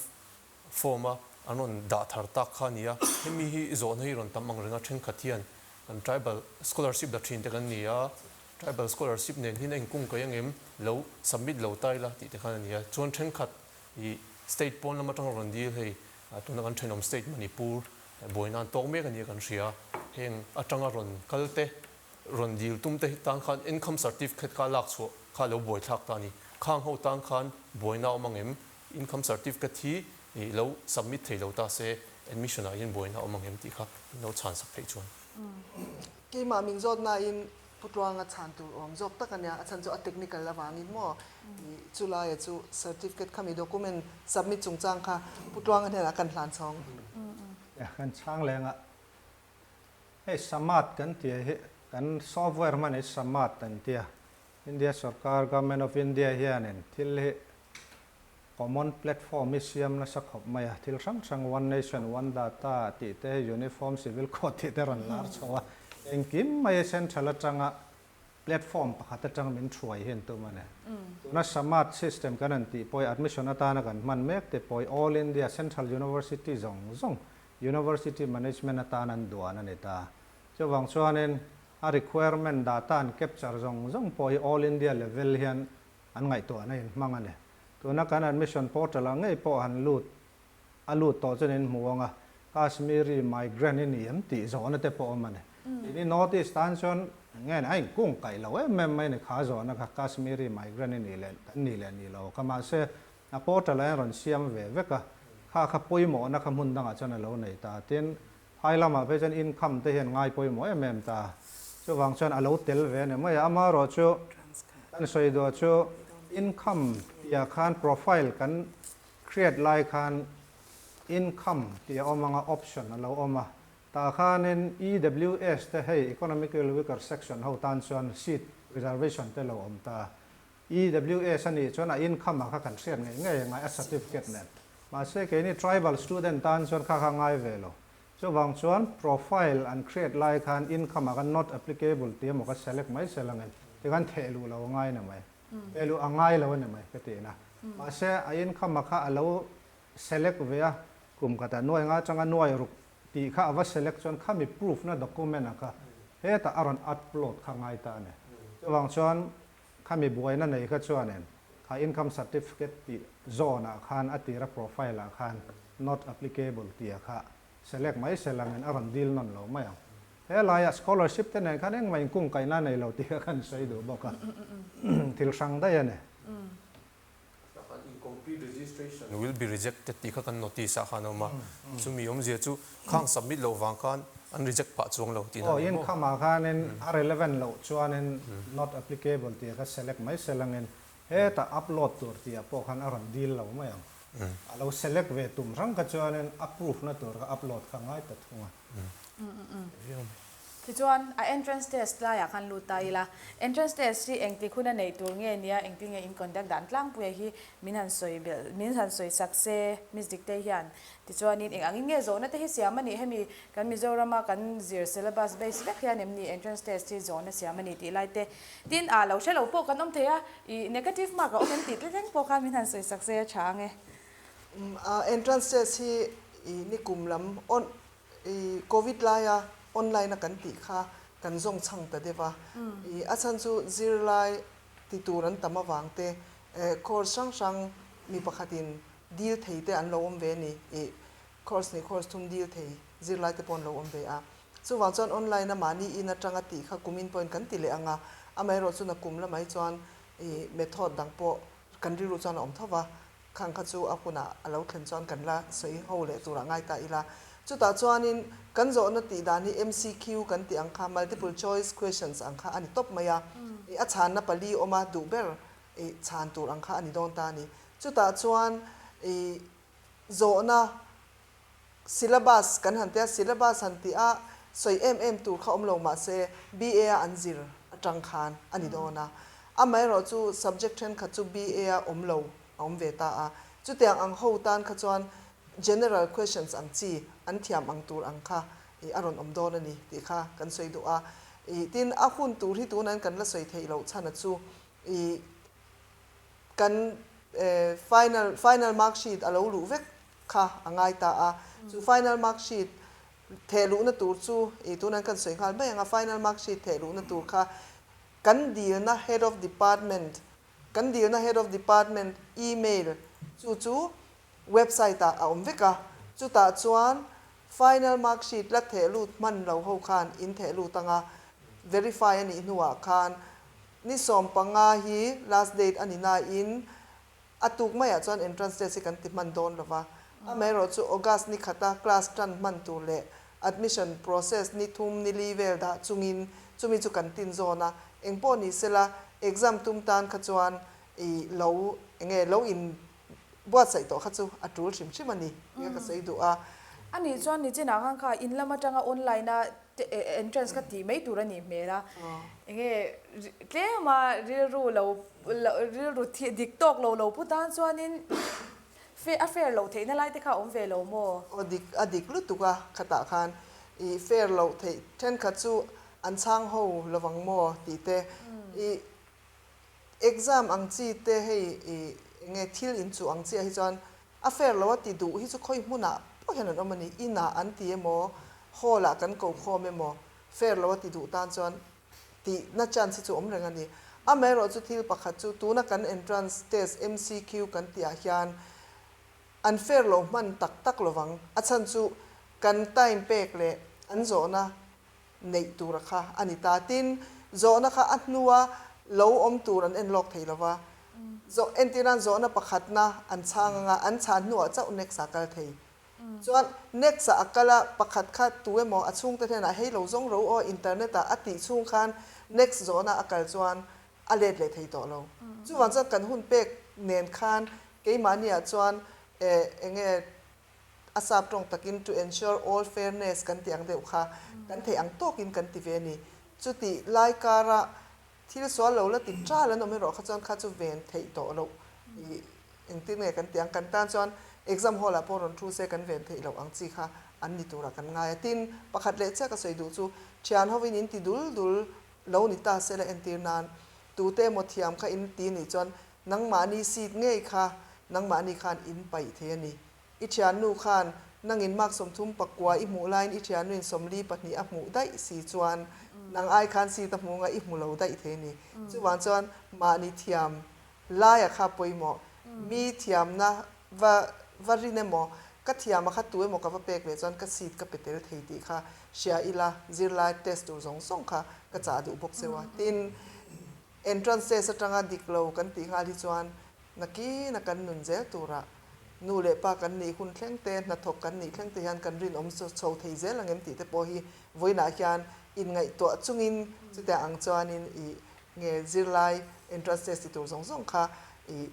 Form a an rawn dah thar tak kha a ni a, hemi hi zawhna hi rawn tam ang reng a, thenkhat hian kan tribal scholarship la thin te kan ni a, tribal scholarship nen hian a inkung kaih angem lo submit lo ta ila tih te khan a ni a, chuan thenkhat i state pawn lam atanga rawn dil hei tuna kan thenawm state Manipur buaina an tawk mek a nia kan hria, heng atanga rawn kal te rawn dil tum te tan khan income certificate kha lak chhuah kha lo buaithlak ta a ni, khang ho tan khan buaina a awm angem Income certificate hi i lo submit thei lo ta se admission ah hian buaina a awm ang em tih kha min lo chhan sak theih chuan. Keimah min zawt nain Pu Tluanga chhan tur awm zawk tak a nia, a chhan chu a technical avangin maw i chulaia chu certificate khami document submit chungchang kha Pu Tluanga hnenah kan hlan chhawng. Kan chhang leng a, hei Samat kan tih hi kan software hman hi Samat an tia, India sorkar, Government of India, hianin thil hi common platform hi siam nasa khawp mai a, thil hrang hrang one nation one data tih te, uniform civil code tih te rawn lar chho a, engkim mai central atanga platform pakhat atang min thuai hi an tum a ni. Tuna Samarth system kan han tih pawh hi admission atana kan hman mek te pawh hi All India Central University zawng zawng University Management atan an duan a ni ta. Chuvang chuanin A requirement data an capture zawng zawng pawh hi all India level hian an ngaihtuahna in hmang a ni. Tuna kan admission portal ah ngei pawh han lut a lut tawh chuan in hmu ang a, Kashmiri migrant i ni em tih zawhna te pawh awm a ni. Ini North East tan chuan nge ni a inkung kaih lo em em mai a ni kha zawhna kha Kashmiri migrant i nih leh kan nih leh nih lo kha mahse a portal ah hian rawn siam ve vek a, kha kha pawimawhna kha hmun dangah chuan a lo nei ta. Tin, Phai lamah phei chuan income te hian ngai pawimawh em em ta. Chuvang chuan a lo tel ve a ni mai a. Amaherawh chu kan sawi duah chu income tihah khan profile kan create lai khan income tih a awm anga option a lo awm a. Tah khanin EWS te hei Economical Weaker Section ho tan chuan seat reservation te lo awm ta. EWS a nih chuan a income ah kha kan hriat ngei ngei a ngai a certificate nen. Mahse keini tribal student tan chuan kha kha ngai ve lo. Chuvang chuan profile an create lai khan income ah khan not applicable tih emaw ka select mai sel angin tikhan theh luh lo a ngai a ni mai. Theh luh a ngai lo a ni mai ka tih na. Mahse a income ah kha a lo select ve a, kum khatah nuai nga atanga nuai ruk tih kha a va select chuan khami proof na document ah kha hetah a rawn upload kha ngai ta a ni. Chuvang chuan Khami buaina nei kha chuanin kha income certificate tih zone ah khan a tira profile ah khan not applicable tia kha select mai se langin a rawn deal nawn lo mai ang. He laiah scholarship te nen khan engmah inkung kaihna nei lo tih kha kan sawi duh bawk a, thil hrang daih a ni. Takhan incomplete registration will be rejected tih kha kan notice ah khan a awm a, chumi awmzia chu khang submit loh vang khan an reject pah chuang lo tihna a ni maw? Aw, income ah khanin a relevant loh chuanin not applicable tih kha select mai se langin hetah upload tur tih ah pawh khan a rawn deal lo mai ang. A lo select ve tum hrang kha chuanin a proof na tur kha upload kha ngai ta thung a. Tichuan, a entrance test laiah khan lut ta ila, entrance test hi engtik huna neih tur nge nia, engtin nge in conduct dan tlangpuia hi min han sawi belh, min han sawi sak se Miss Diktei hian. Tichuanin eng angin nge zawhna te hi siam a nih hemi kan Mizorama kan zir syllabus base vek hian em ni entrance test hi zawhna siam a ni tih lai te. Tin, ah lo hre lo pawh kan awm thei a, ih negative mark a awm em tih te thleng pawh khan min han sawi sak se a tha ang e. Entrance test hi ih nikum lam on I Covid laia online a kan tih kha kan zawng chhang ta deuh a. I a chhan chu zirlai ti tur an tam avang te, course hrang hrang mi pakhatin deal thei te an lo awm ve a ni. I course hnih course thum deal thei zirlai te pawh an lo awm ve a. Chuvang chuan online a mahni in atanga tih kha kumin pawhin kan ti leh ang a, amaherawh chu nakum lamah hi chuan i method dang pawh kan rilru chuan a awm tho va. Khang kha chu a hunah a lo thlen chuan kan la sawi ho leh turah ngai ta ila. Chutah chuanin kan zawhna tih dan hi MCQ kan tih ang kha, multiple choice questions ang kha a ni tawp mai a. I a chhanna pali awma duh ber i chhan tur ang kha a ni dawn ta a ni. Chutah chuan i zawhna syllabus kan han ti a, syllabus han tih a sawi em em tur kha awm lo mah se BA a an zir atang khan a ni dawn a. Amaherawh chu subject thenkhat chu BA a awm lo a awm ve ta a. Chutiang ang ho tan kha chuan general questions ang chi an thiam ang tur ang kha a rawn awm dawn a ni tih kha kan sawi duh a. Tin, a hun tur hi tunan kan la sawi theih loh chhan a chu kan final final mark sheet a lo luh vek kha a ngai ta a. Chu final mark sheet theh luhna tur chu tunan kan sawi nghal mai ang a, final mark sheet theh luhna tur kha kan dilna head of department kan dilna head of department email chu chu website ah a awm vek a, chutah chuan final mark sheet la theh lut hman lo ho khan in theh lut ang a, verify a nih hnuah khan ni 15 hi last date a ni nain a tuk maiah chuan entrance test hi kan ti hman dawn lo va, amaherawh chu August ni khata class tan hman tur leh admission process ni thum ni li vel dah chungin chumi chu kan tin zawn a, engpawh ni sela exam tum tan kha chuan i lo enge lo in buatsaih tawh kha chu a tul hrim hrim a ni tia ka sawi duh a. A nih chuan nichinah khan kha in lam atanga online a entrance kha tih mai tur a nih hmel a, enge tlema rilru lo rilru dik tawk lo lo pu tan chuanin a fair loh theihna lai te kha a awm ve lo maw? Aw dik a dik lutuk a khatah khan i fair loh theih thenkhat chu an chhang ho lovang maw tih te i Exam ang chi te hei i enge thil in chuh ang chiah hi chuan a fair lo a ti duh hi chu khawi hmunah pawh hian an awm a ni. Inah an ti emaw, hall ah kan ko khawm emaw fair lo a ti duh tan chuan tihna chance hi chu awm reng a ni. Amaherawh chu thil pakhat chu tuna kan entrance test MCQ kan tih ah hian an fair lo hman tak tak lovang. A chhan chu kan time pek leh an zawhna neih tura kha a ni ta. Tin, zawhna kha a hnua lo awm tur an en lawk thei lo va. Zawh, entirnan zawhna pakhatna an chhang anga an chhan hnuah chauh next ah kal thei. Chuan next ah a kal a, pakhat kha tu emaw a chhungte hnenah hei lo zawng ro aw internet ah a tih chhung khan next zawhna a kal chuan a let leh thei tawh lo. Chuvang chuan kan hun pek nen khan keimahniah chuan eh enge A sap tawng takin to ensure all fairness kan tih ang deuh kha kan theih ang tawkin kan ti ve a ni. Chutih lai kara thil sual lo la ti ṭal an awm erawh kha chuan kha chu ven theih tawh loh i engtin nge kan tih ang, kan tan chuan exam hall ah pawh rawn thu se kan ven theih loh ang chi kha an ni turah kan ngai a. Tin, pakhat leh chiah ka sawi duh chu thian hovin in ti dul dul lo ni ta sela entir nan tute emaw thiam kha in ti nih chuan nangmahni seat ngei kha nangmahni khan in paih thei a ni. I thiannu khan nangin mark 39 i hmuh laiin i thiannuin 42 a hmuh daih si chuan nang ai khan seat a hmuh anga i hmu lo daih thei a ni. Chuvang chuan mahni thiam laia kha pawimawh, mi thiamna va va rin emaw, ka thiam a kha tu emaw ka va pek ve chuan ka seat ka pe tel thei tih kha hria ila zirlai test tur zawng zawng kha ka chah duh bawk cheu a. Tin, entrance test atanga dik lo kan tih nghal hi chuan Nakina kan nun zel turah nu leh pa kan nih hun thleng te, hnathawk kan nih thleng te hian kan rinawm chho thei zel ang em tih te pawh hi vawiinah hian inngaihtuah chungin chutiang ang chuanin i nge zirlai entrance test ti tur zawng zawng kha i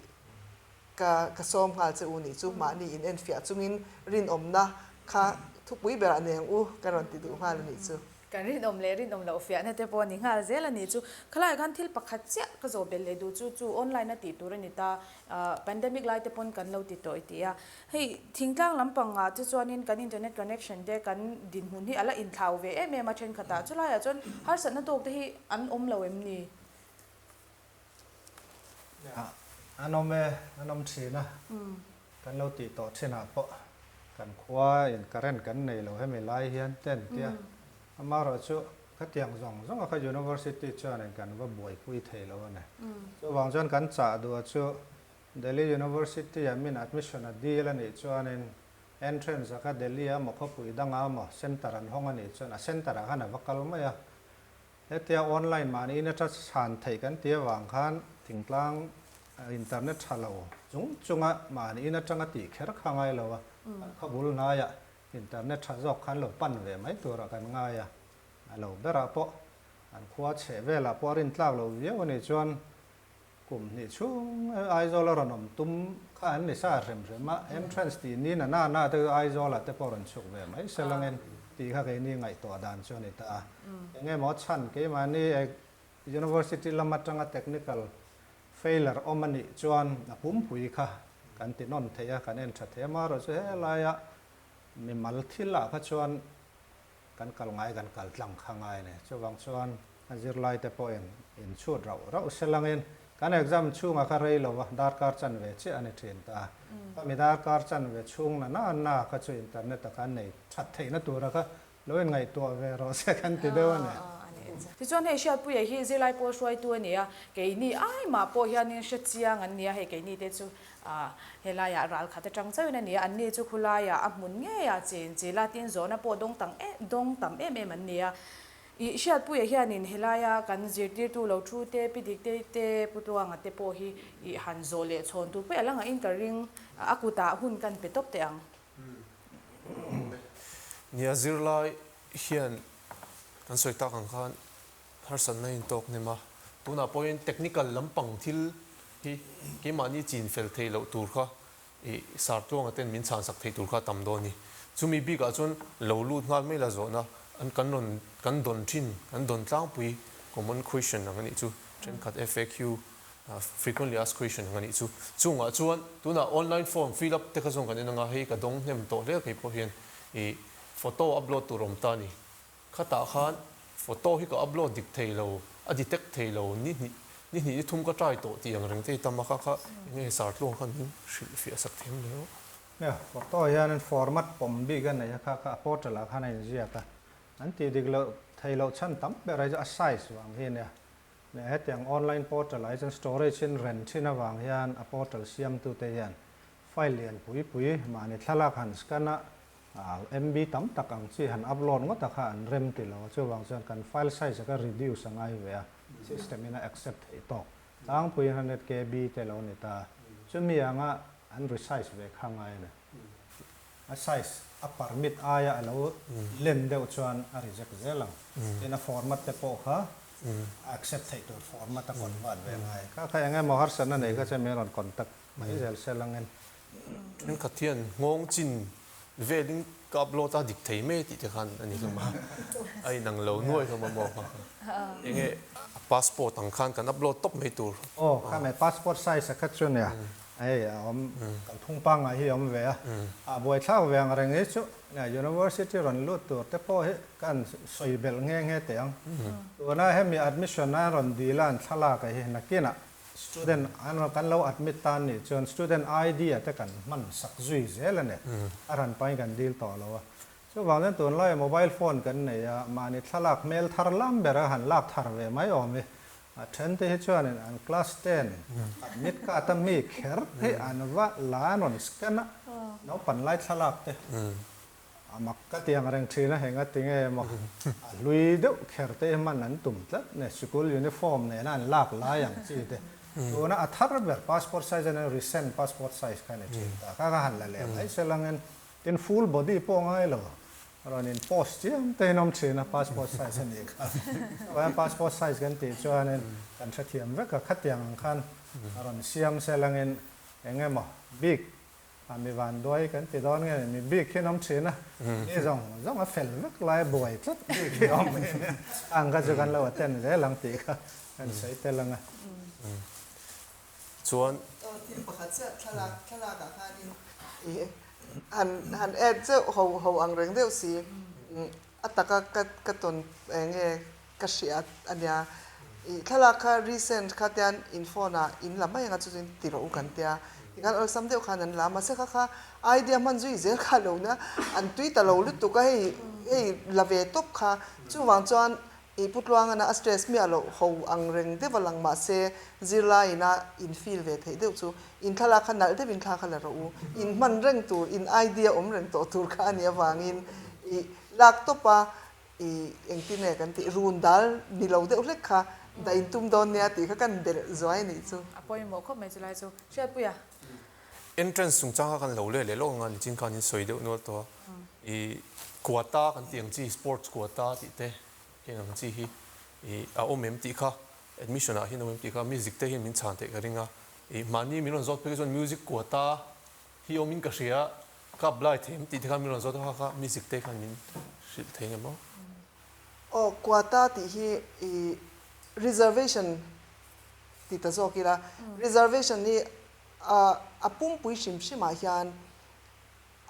ka ka sawm nghal che u nih chu mahni in enfiah chungin rinawmna kha thupui berah nei ang u ka rawn ti duh nghal a nih chu. Kan rinawm leh rinawm loh fiahna te pawh a ni nghal zel a nih chu. Khalaiah khan thil pakhat chiah ka zawh belh leh duh chu chu online a tih tur a ni ta. Pandemic lai te pawn kan lo ti tawh i ti a. Hei thingtlang lampangah te chuanin kan internet connection te kan dinhmun hi a la inthlau ve em em a thenkhatah. Chulaiah chuan harsatna tawk te hi an awm lo em ni? An awm e, an awm thin a. Kan lo tih tawh thinah pawh kan khua in current kan nei lo hemi lai hian ten tia amaherawhchu khatiang zawng zawng a kha university chuanin kan va buaipui thei lo a ni. Chuvang chuan kan chah duh chu Delhi University ah min admission a deal a nih chuanin entrance a kha Delhi ah emaw khawpui dangah emaw center an hawng a nih chuan a center ah khan a va kal mai a. Hetia online mahni in atha chhan theih kan ti avang khan thingtlang internet tha lo chung chunga mahni in atanga tih kher kha ngai lo a, kan khaw bul hnaiah internet tha zawk khan lo pan ve mai turah kan ngai a, a lo berah pawh an khua chheh velah pawh a rintlak lo viau a nih chuan Kum hnih chhung Aizawl a rawn awm tum kha an ni sa hrem hrem a, entrance tih ni na na na te chu Aizawl ah te pawh rawn chhuk ve mai se langin tih kha keini ngaihtuah dan chu a ni ta a. Eng emaw chhan keimahni University lam atanga technical failure awm a nih chuan a pumpui kha kan ti nawn thei a, kan en tha thei a. Amaherawhchu helaia mimal thil ah kha chuan kan kal ngai kan kal tlang kha ngai a ni. Chuvang chuan a zirlai te pawhin in chhut rauh rauh se langin kan exam chhungah kha rei lova darkar chanve chiah a ni thin ta a. Khami darkar chanve chhung na na na kha chu internet a khan nei that theihna tura kha lo in ngaihtuah ve rawh se kan ti deuh a ni. Tichuan hei Hriatpuia hi zirlai pawl hruaitu a ni a, keini ai mah pawh hianin hre chiang an ni a, hei keini te chu helaiah ral khat atang chauhin a ni a, anni chu khulaiah a hmun ngeiah chen chil a, tin zawhna pawh dawng tang dawng tam em em an ni a. Ih Hriatpuia hianin helaia kan zirtirtu lo thu te, Pi Diktei te, Pu Tluanga te pawh hi ih han zawh leh chhawn tur pawh a la ngahin ka ring, a kutah hun kan pe tawp teh ang. Nia zirlai hian kan sawi tak ang khan harsatna in tawk hnem a, tunah pawhin technical lampang thil hi keimahni chin fel theih loh tur kha ih sartluanga ten min chhansak theih tur kha a tam dawn a ni. Chumi bikah chuan lo lut nghal mai la zawhna an kan rawn kan dawn thin kan dawn tlangpui common question ang a nih chu thenkhat FAQ Frequently asked question ang a nih chu. Chungah chuan tunah online form fill up te kha zawng kan en anga hei ka dawng hnem tawh hle kei pawh hian ih photo upload tur awm ta a ni. Khatah khan photo hi ka upload dik thei lo, a detect thei lo, ni hnih ni hnih ni thum ka try tawh tih ang reng te hi tam a kha kha eng nge sartluang khan min hrilh fiah sak thiam le aw. Nia, photo hian format pawm bik a nei a kha kha a portal ah khan a inziak a, an tih dik loh thei loh chhan tam ber hi chu a size vang hi a nia. Leh hetiang online portal ah hi chuan storage in ren thin avang hian a portal siamtute hian file lian pui pui mahni thlalak han scan a MB tam tak ang chi han upload ngawt a kha an rem ti lo a, chuvang chuan kan file size a kha reduce a ngai ve a, system in a accept theih tawk tlangpui 100 KB te lo ni ta, chumi anga an resize ve kha ngai a ni. A size a permit aia a lo len deuh chuan a reject zel ang, tin a format te pawh kha a accept theih tur format a convert ve ngai. Kha kha eng emaw harsatna nei kha chuan min rawn contact mai zel se langin. Thenkhat hian nghawng chin velin ka upload a dik thei mai tih te khan a ni hlawm a, a inang lo nuai hlawm a maw kha kha. Enge a passport ang khan kan upload tawp mai tur. Aw kha mai passport size a kha chu nia. Hei a awm, kalphung pangngai hi a awm ve a, a buaithlak ve ang reng hi chu University rawn lut tur te pawh hi kan sawi belh nghe nghe teh ang. Tuna hemi admission a rawn dil a an thlalak hi nakinah student an kan lo admit tan nih chuan student ID a te kan hman sak zui zel a ni, a ran pahin kan dil tawh lo a. Chuvang chuan tunlaiah mobile phone kan nei a, mahni thlalak hmel thar lam bera han lak thar ve mai awm hi A then te hi chuanin an class ten admit card a mi kher hi an va la an rawn scan a, naupan lai thlalak te a mak ka ti ang reng thin a, heng a ti nge maw a hlui deuh kher te hi hman an tum tlat ne, sikul uniform nena an lak lai ang chi te, tuna a thar ber passport size a nia recent passport size kha a ni thin ta, kha kha han la leh mai se langin tin full body pawh ngai lo. Rawn in post chiam te in awm thin a, passport size a nih kha. Chuan passport size kan tih chuanin kan hrethiam vek a, khatiang ang khan a rawn siam se langin eng emaw bik a mi vanduai kan ti dawn nge ni, mi bik hi an awm thin a, ni zawng zawng a fel vek lai buai tlat bik hi awm hi nia, ang kha chu kan lo attend zel ang tih kha kan sawi tel ang a. Chuan. Thil pakhat chiah thlalak thlalakah khanin i han han add zeuh ho ho ang reng deuh si a taka ka ka tawn eng nge ka hriat a nia i thlalak kha recent kha tian in phone ah in la mai anga chu chuan ti rawh u kan tia tikhan awlsam deuh khan an la a mahse kha kha idea hman zui zel kha lo nia an tui ta lo lutuk a hei hei la ve tawp kha chuvang chuan I Pu Tluangana a stress miah loh ho ang reng deuh a lang mahse zirlai ina in feel ve theih deuh chu in thlalak kha nalh deuh in thla kha la rawh u. In hman reng tur, in idea awm reng tawh tur kha a nih avangin i lak tawp a i engtin nge kan tih run dal ni lo deuh hlek kha dah in tum dawn nia tih kha kan belh zuai a nih chu. A pawimawh khawp mai chulai chu. Hriatpuia. Entrance chungchang kha kan lo leh leh lawk ang a, nichin khan in sawi deuh nual tawh a. I quota kan tih ang chi, sports quota tih te heng ang chi hi i a awm em tih kha admission ah hian a awm em tih kha music te hian min chhan theih ka ring a. I mahni min rawn zawt phei chuan music quota hi awm in ka hria, ka apply thei em tih te khan min rawn zawt a, kha kha music te khan min hrilh thei ngem aw? Aw, quota tih hi i reservation ti ta zawk ila, reservation hi a pumpui hrim hrimah hian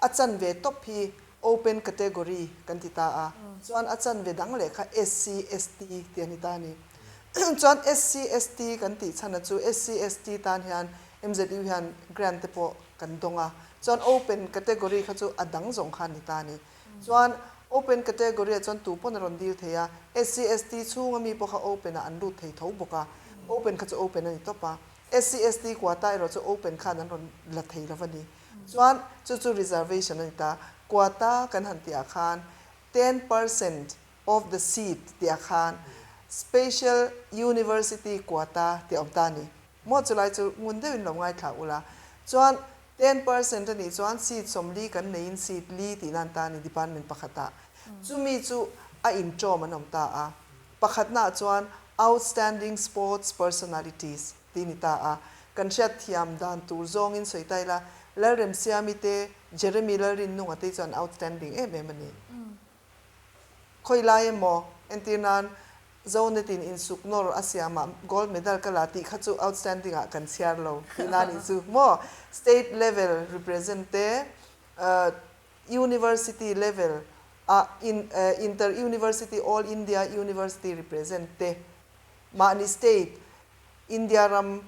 a chanve tawp hi open category kan ti ta a, chuan a chanve dang leh kha SC, ST tih a ni ta a ni. Chuan SC, ST kan tih chhan a chu SC, ST tan hian MZU hian grant te pawh kan dawng a, chuan open category kha chu a dang zawng kha a ni ta a ni. Chuan open category ah chuan tu pawn a rawn dil thei a, SC, ST chhunga mi pawh kha open ah an lut thei tho bawk a, open kha chu open a ni tawp a, SC, ST quota erawh chu open khan an rawn la thei lo a ni. Chuan chu chu reservation a ni ta. Quota kan han tih ah khan 10% of the seat tih ah khan special university quota tih a awm ta a ni. Maw chulai chu ngun deuhin lo ngaithla ula. Chuan 10% a nih chuan seat 40 kan neiin seat li tih nan ta a ni department pakhatah. Chumi chu a inṭawm an awm ta a. Pakhatnaah chuan outstanding sports personalities tih a ni ta a. Kan hriat thiam dan tur zawngin sawi ta ila, Lalremsiami te, Jeremy Lalrinnunga te chuan outstanding em em a ni. Khawi lai emaw, entir nan Zonetin insuk nawr a siamah gold medal ka la tih kha chu outstanding ah kan chhiar lo tih na nih chu maw? State level represent te, University level ah inter university all India university represent te, mahni state India ram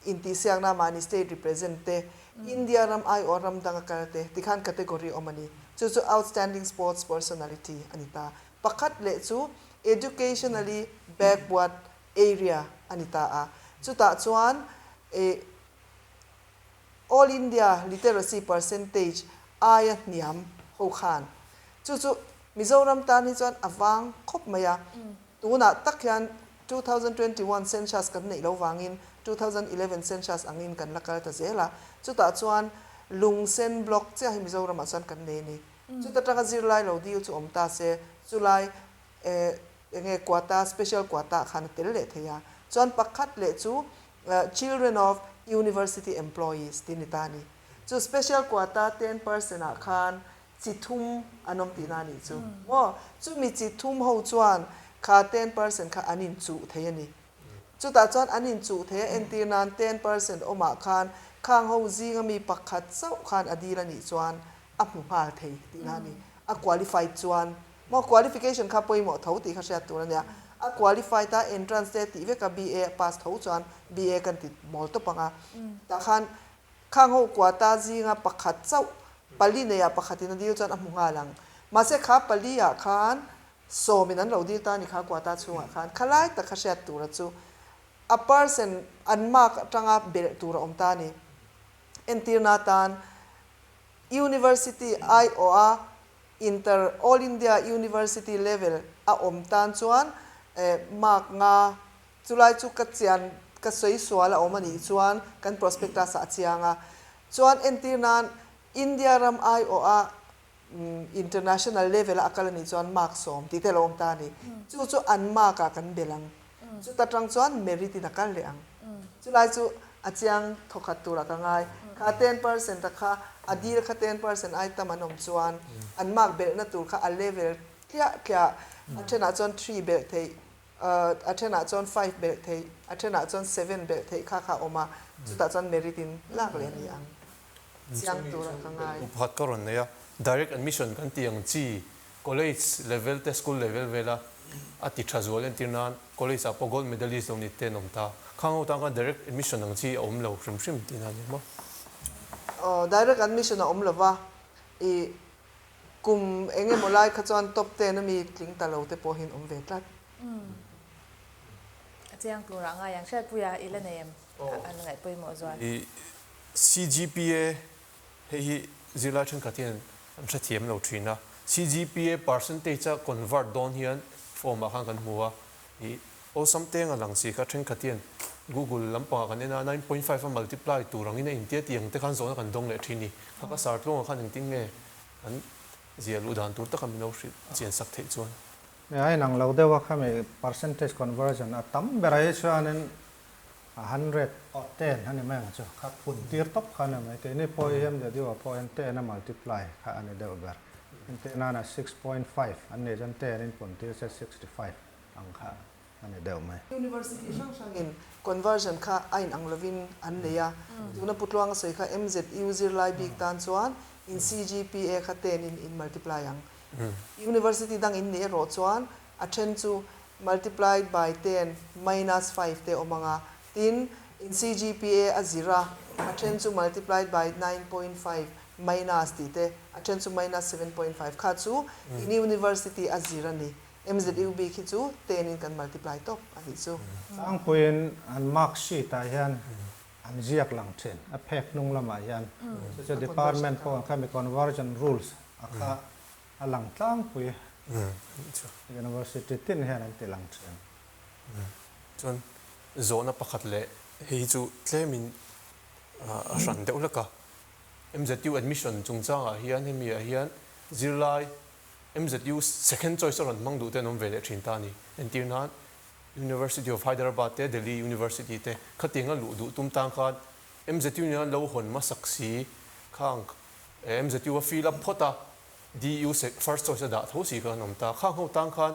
intihsiakna mahni state represent te, India ram aiawh ram danga kal te tikhan category awm a ni. Chu chu outstanding sports personality a ni ta. Pakhat leh chu educationally backward area a ni ta a. Chutah chuan eh All India literacy percentage aia hniam ho khan chu chu Mizoram tan hi chuan a vang khawp mai a. Tunah tak hian 2021 census kan neih lo vangin 2011 census angin kan la kal ta zel a. Chutah chuan Lungsen block chiah hi Mizoramah chuan kan nei a ni. Chuta tanga zirlai lo dil chu awm ta se, chulai enge quota, special quota ah khan a tel leh thei a. Chuan pakhat leh chu children of university employees tih a ni ta a ni. Chu special quota 10% ah khan chi thum an awm tihna a nih chu maw? Chumi chi thum ho chuan kha 10% kha an inchuh thei a ni. Chutah chuan an inchuh thei a entir nan 10% awmah khan khang ho zinga mi pakhat chauh khan a dil a nih chuan a hmu nghal thei tihna a ni. A qualified chuan maw qualification kha pawimawh tho tih kha hriat tur a nia. A qualified a entrance te tih veka BA a pass tho chuan BA kan ti mawl tawp ang a. Tah khan Khang ho quota zinga pakhat chauh pali neiah pakhatin a dil chuan a hmu nghal ang. Mahse kha pali ah khan sawmin an lo dil ta a ni kha quota chhungah khan khalai tak kha hriat tura chu a percent an mark atanga belh tur a awm ta a ni. Entirna atan University aiawha Inter All India University level a awm tan chuan mark nga Chulai chu ka chian ka sawi sual a awm a nih chuan kan prospectus ah a chiang a. Chuan entir nan India ram aiawh a international level a a kal a nih chuan mark 10 tih te a lo awm ta a ni. Chu chu an mark ah kan belh ang. Chuta tang chuan merit in a kal leh ang. Chulai chu a chiang thawkhat turah ka ngai. Kha 10% a kha a dil kha 10% ai tam an awm chuan an mark belhna tur kha a level tliah tliah a thenah chuan 3 belh theih A thenah chuan 5 belh theih, a thenah chuan 7 belh theih kha kha a awm a, chutah chuan merit in lak leh a ni ang. Chiang tura ka ngai. Pakhat ka rawn nei a, direct admission kan tih ang chi college level te school level vela a ti tha zual entir nan college ah pawh gold medalist lo ni te an awm ta. Khang ho tan khan direct admission ang chi a awm lo hrim hrim tihna a ni maw? Aw, direct admission a awm lova, i Kum eng emaw lai kha chuan top 10 a mi tling ta lo te pawh hian awm ve tlat. A chiang turah ngai ang hriatpuia i la nei em? An ngaih pawimawh zual. I CGPA hei hi zirlai thenkhat hian an hrethiam lo thin a. CGPA percentage a convert dawn hian form ah khan kan hmu a. I awlsam teng a lang si kha thenkhat hian Google lampangah kan en a, 9.5 a multiply tur angin a intia tih ang te khan zawhna kan dawng leh thin ni. Kha ka sar tluangah khan engtin nge an zia luh dan tur taka min lo hrilh chian sak theih chuan. Mi a inang lo deuh a khami percentage conversion a tam ber ai chuanin a hundred or ten a ni mai ang chu kha phun tir tawp kha a ni mai. Keini pawh hi MZU ah pawh hian ten a multiply kha a ni deuh ber. Entirnana 6.5 an nei chuan 10 in pun tir se 65 ang kha a ni deuh mai. University hrang hrangin conversion kha a inang lovin an nei a, tuna Pu Tluanga sawi kha MZU zirlai bik tan chuan in CGPA kha 10 in in multiply ang. University dang in nih erawh chuan a then chu multiplied by 10 minus 5 te awm ang a, tin in CGPA a zir a, a then chu multiplied by 9.5 minus tih te, a then chu minus 7.5 kha chu in university a zir a ni. MZU bik hi chu 10 in kan multiply tawp a nih chu. Tlangpuiin an mark sheet ah hian an ziak lang thin, a phek hnung lamah hian. Chu chu department pawh ang khami conversion rules a kha a lang tlangpui. University tin hian an ti lang thin. Chuan zawhna pakhat leh hei hi chu tlemin a hran deuh hlek a. MZU admission chungchangah hian hemi ah hian zirlai MZU second choice a rawn hmang duh te an awm ve leh thin ta a ni. Entir nan University of Hyderabad te, Delhi University te khatiang a luh duh tum tan khan MZU nen an lo hawn hmasak si khang MZU a fill up phawt a, DU first choice a dah tho si kha an awm ta. Khang ho tan khan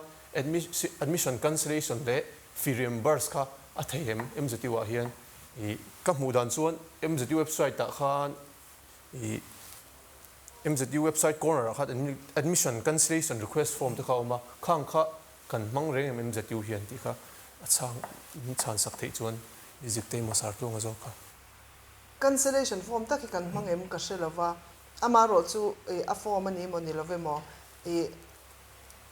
admission cancellation leh fee reimburse kha a thei em MZU ah hian ih ka hmuh dan chuan MZU website ah khan ih MZU website corner ah khan admission cancellation request form te kha a awm a, khang kha kan hmang reng em MZU hian tih kha a chhang min chhan sak theih chuan music te emaw sar tluang a zawk kha. Cancellation form tak hi kan hmang em ka hre lova, amaherawh chu ih a form a ni emaw ni lo emaw ih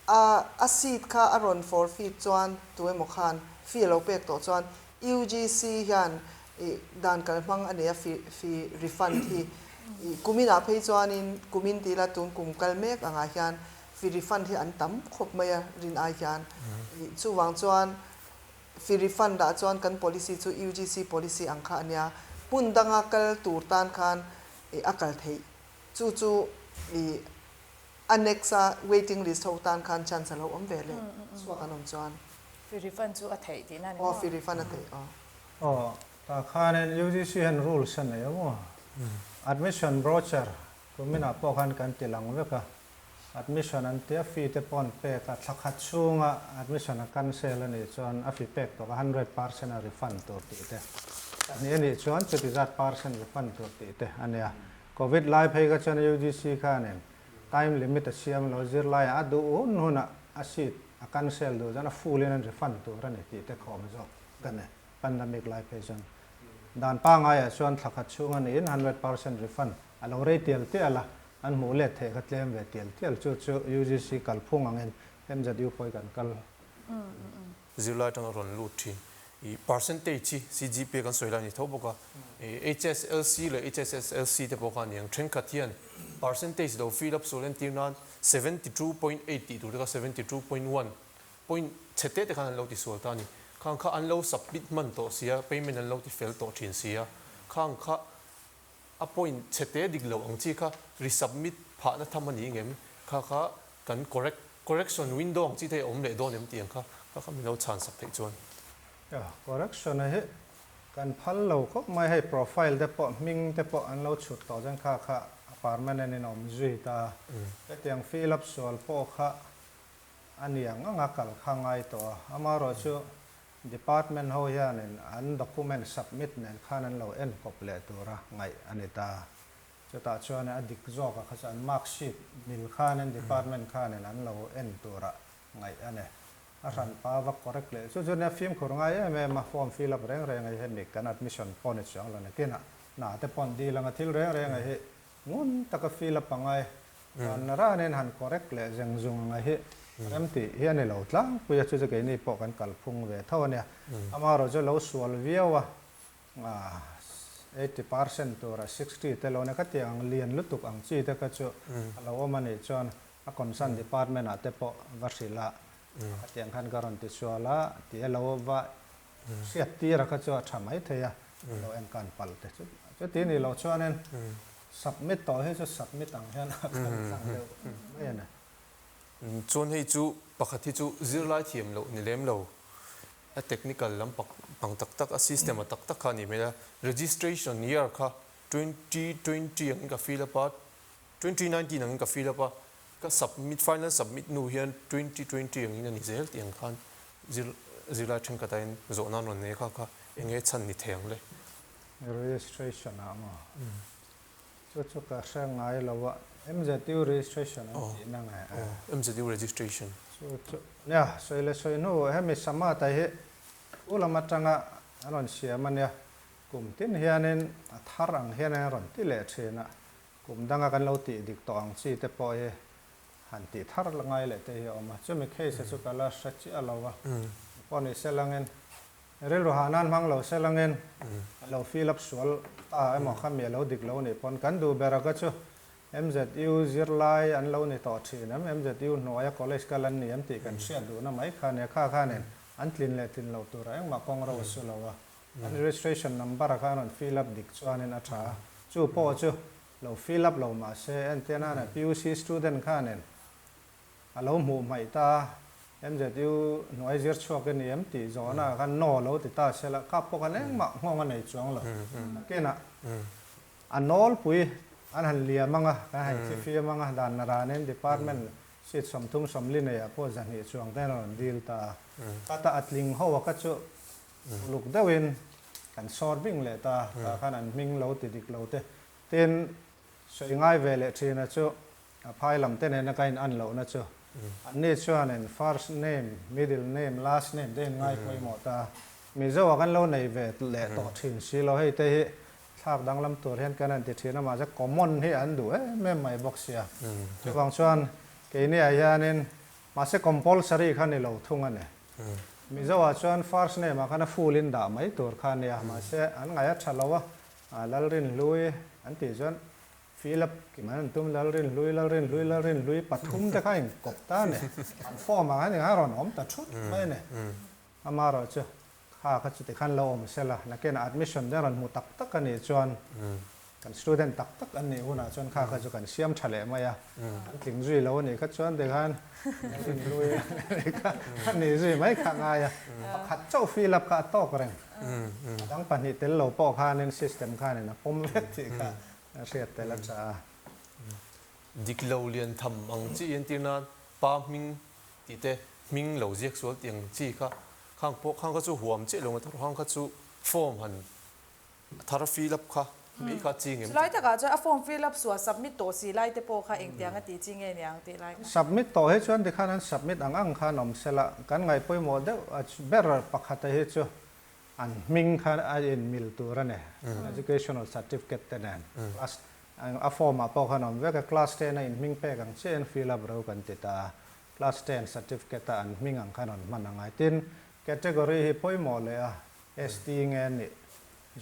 a a seat kha a rawn forfeit chuan tu emaw khan fee a lo pek tawh chuan UGC hian ih dan kal hmang a nei a fee fee refund hi ih kumin ah phei chuanin kumin tih ila tun kum kal mek angah hian fee refund hi an tam khawp mai a rin ai hian ih chuvang chuan fee refund ah chuan kan policy chu UGC policy ang kha a nia hmun danga kal tur tan khan ih a kal theih chu chu ih a next a waiting list ho tan khan chance a lo awm ve leh chhuak an awm chuan. Fee refund chu a theih tihna a ni maw? Aw fee refund a theih aw. Aw tah khanin UGC hian rules a nei a maw? Admission brochure kuminah pawh khan kan ti lang vek a, admission an tia fee te pawh an pek a, thla khat chhunga admission a cancel a nih chuan a fee pek tawh kha 100% a refund tur tih te pahnih a nih chuan chuti zat percent refund tur tih te a nia. Covid lai phei kha chuan UGC khanin time limit a siam lo, zirlaiah a duh hun hunah a seat a cancel duh chuan a full in an refund tur a ni tih te khawm zawk ka ni. Pandemic lai phei chuan dan pangaiah chuan thla khat chhung a niin 100% refund a lo rei tial tial a, an hmuh let theih kha tlem ve tial tial. Chu chu UGC kalphung angin MZU pawh hi kan kal. Zirlai atanga rawn lut thin. I percentage hi CGPA kan sawi lai a ni tho bawk a, HSLC leh HSSLC te pawh kha a ni ang. Thenkhat hian percentage lo fill up sual entir nan 72.8 tih tur te kha 72.1 point chhe te te khan an lo ti sual ta a ni. Khang kha an lo submit hman tawh sia, payment an lo ti fel tawh thin sia, khang kha a point chhe te dik lo ang chi kha resubmit phahna tham a ni ngem? Kha kha kan correct correction window ang chi te hi a awm leh dawn em tih ang kha kha kha min lo chhan sak theih chuan. Aw, correction a hi kan phal lo khawp mai, hei profile te pawh hming te pawh an lo chhut tawh chuan kha kha a permanent in a awm zui ta a, hetiang fill up sual pawh kha a ni ang ang a kal kha ngai tawh a, amaherawhchu Department ho hianin an document submit nen khan an lo en kawp leh tura ngaih a ni ta. Chutah chuan a dik zawk a kha chu an mark sheet mil khanin department khanin an lo en tura ngaih a ni. A hranpa va correct leh chu chu nia fimkhur ngai em em a, form fill up reng reng hi hemi kan admission pawh ni chuang lo nakinah hna te pawh an dil anga thil reng reng hi Ngun taka fill up angai dan ranin han correct leh zeng zung anga hi rem tih hi a ni lo tlangpui a, chu chu keini pawh kan kalphung ve tho a nia. Amaherawh chu lo sual viau a, 80% tura 60 te lo nia ka tih ang lian lutuk ang chi te kha chu a lo awm a nih chuan a concern department ah te pawh va hrilh a, ka tih ang khan ka rawn ti sual a tih a lo va Hriat tira kha chu a tha mai thei a, lo enkan palh te chu. Chuti ni lo chuanin submit tawh hi chu submit ang hian a kal tlang deuh mai a ni. Chuan hei chu pakhat hi chu zirlai thiam loh ni lem lo, a technical lam pang tak tak, a system a tak tak kha a nih hmel a. Registration year kha 2020 angin ka fill up a, 2019 angin ka fill up a. Ka submit, final submit hnu hian 2020 angin a ni zel tih ang khan zir, zirlai thenkhat ah hian zawhna an rawn nei a kha kha eng nge chhan ni thei ang le? Registration ah maw? Chu chu ka hre ngai lo a, MZU registration an tihna nge? Aw, MZU registration. Chu chu, nia, sawi leh sawi hnu hemi Samat-a hi u lam atanga an rawn siam a nia, kum tin hianin a thar ang hian an rawn ti leh thin a, kum danga kan lo tih dik tawh ang chi te pawh hi han tih thar ngai leh te hi a awm a, chumi case-a chu ka la hre chiah lo a, pawh ni se langin Rilru hah nan hmang lo se langin a lo fill up sual ta emaw kha mi a lo dik lo nih pawn kan duh ber a ka chu MZU zirlai an lo ni tawh thin em, MZU hnuaia college kal an ni em tih kan hriat duhna mai kha nia kha khanin an tlin leh tlin loh turah engmah kawng ro a su lo a, an registration number a kha an rawn fill up dik chuanin a tha a, chu pawh chu lo fill up lo mahse entir nana PUC student khanin A lo hmuh hmaih ta, MZU hnuai zir chhuak i ni em tih zawhna ah khan no lo ti ta se la, kap pawh khan engmah nghawng a nei chuang lo. Nakinah a nawlpui an han liam ang a, kan han thlifiam ang a, dan naranin department seat 30 40 neiah pawh 200 chuang te an rawn dil ta a. Kata a tling ho a kha chu uluk deuhin kan sawr bing leh ta, tah khan an hming lo ti dik lo te. Tin, sawi ngai ve leh thina chu A phai lam te nena ka in an lohna chu anni chuanin first name, middle name, last name te in ngai pawimawh ta. Mizo ah kan lo nei ve leh tawh thin si lo, hei te hi thlak danglam tur hian kan han ti thin a, mahse common hi an duh em em mai bawk sia. Chuvang chuan keini ah hianin mahse compulsory kha ni lo thung a ni. Mizo ah chuan first name ah khan a full in dah mai tur kha a nia, mahse an ngaih a tha lo a, Lalrinhlui an tih chuan Philip kim an tum Lalrinhlui, Lalrinhlui, Lalrinhlui pathum te kha in kawp ta a ni. An form ah khan engah rawn awm ta thut mai a ni. Amaherawh chu kha kha chuti khan lo awm se la, nakinah admission te rawn hmu tak tak a nih chuan kan student tak tak an nih hunah chuan kha kha chu kan siam tha leh mai a. An tling zui lo a nih kha chuan tikhan Lalrinhlui kha a nih zui mai kha a ngai a. Pakhat chauh Philip kha a tawk reng. A dang pahnih tel lo pawh khanin system khanin a pawm vek tih kha A hriat tel a tha. Dik lo lian tham ang chi entir nan pa hming tih te hming lo ziak sual tih ang chi kha khang pawh khang kha chu huam chiah lo nga khang kha chu form han thar fill up kha mai kha chi ngem. Chulai takah chuan a form fill up suah submit tawh si lai te pawh kha engtiang a tih chi nge niang tih lai kha. Submit tawh hi chuan tikhan an submit ang ang khan awm sela kan ngaihpawimawh deuh ber pakhat a hi chu An hming kha a in mil tur a ni. Educational certificate te nen. Class a form ah pawh khan a awm vek a, class ten a in hming pek ang chiah in fill up ro kan ti ta a. Class ten certificate a an hming ang khan rawn hman a ngai. Tin, category hi pawimawh leh a, ST nge an nih,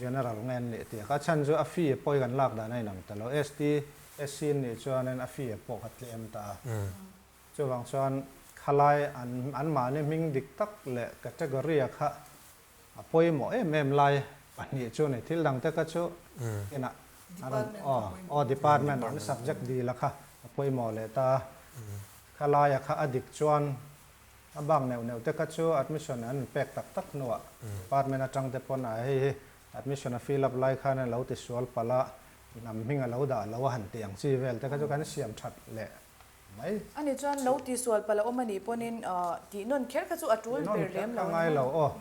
general nge an nih tih a kha chhan chu a fee pawh hi kan lak dan a inang ta lo. ST, SC an nih chuanin a fee pawh kha tlem ta a. Chuvang chuan khalai an anmahni hming dik tak leh category a kha a pawimawh em em lai pahnih chu ni. Thil dang te kha chu inah a rawn aw aw department an subject dil a kha a pawimawh leh ta a. Khalai a kha a dik chuan a bak neuh neuh te kha chu admission an pek tak tak hnuah department atang te pawn a hei hi admission a fill up lai khan a lo ti sual palh a hnam hming a lo dah lo a han tih ang chi vel te kha chu kan siam that leh mai. Ani chuan lo tihsual palh a awm anih pawnin tih nawn kher kha chu a tul ber lem lo a ni maw?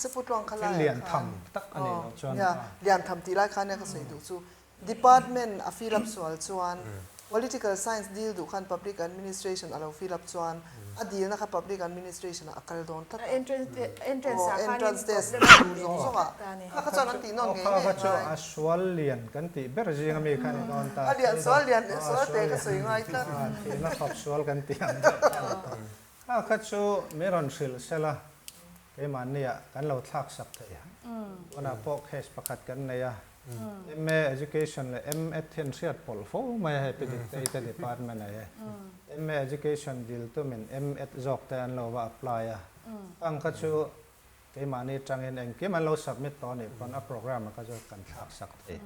Seputluang kha lai ah khan tham tak a nih loh chuan nia lian tham tih lai khan nia ka sawi duh chu department a fill up sual chuan political science dil duh khan public administration a lo fill up chuan a dilna kha public administration ah a kal dawn tlat a. Entrance ah khanin entrance test problem tur zawng zawng ah kha kha chuan an tih nawn ngei Kha ngei kha chu ngai. a sual lian kan tih ber zing ami kha ni dawn ta. A lian sual lian sual te ka sawi ngai tlat. Thihna fap sual kan tih ang deuh kha ni ta. Kha kha chu min rawn hrilh sela keimahni ah kan lo thlak sak thei a. Tunah pawh case pakhat kan nei a. MA Education leh MEd hian hriat pawlh fo mai a hei Pi Diktei te department ah hi. MA Education dil tumin MEd zawk te an lo va apply a. Khang kha chu keimahni tangin engkim an lo submit tawh anih pawn a program ah kha chu kan thlak sak thei.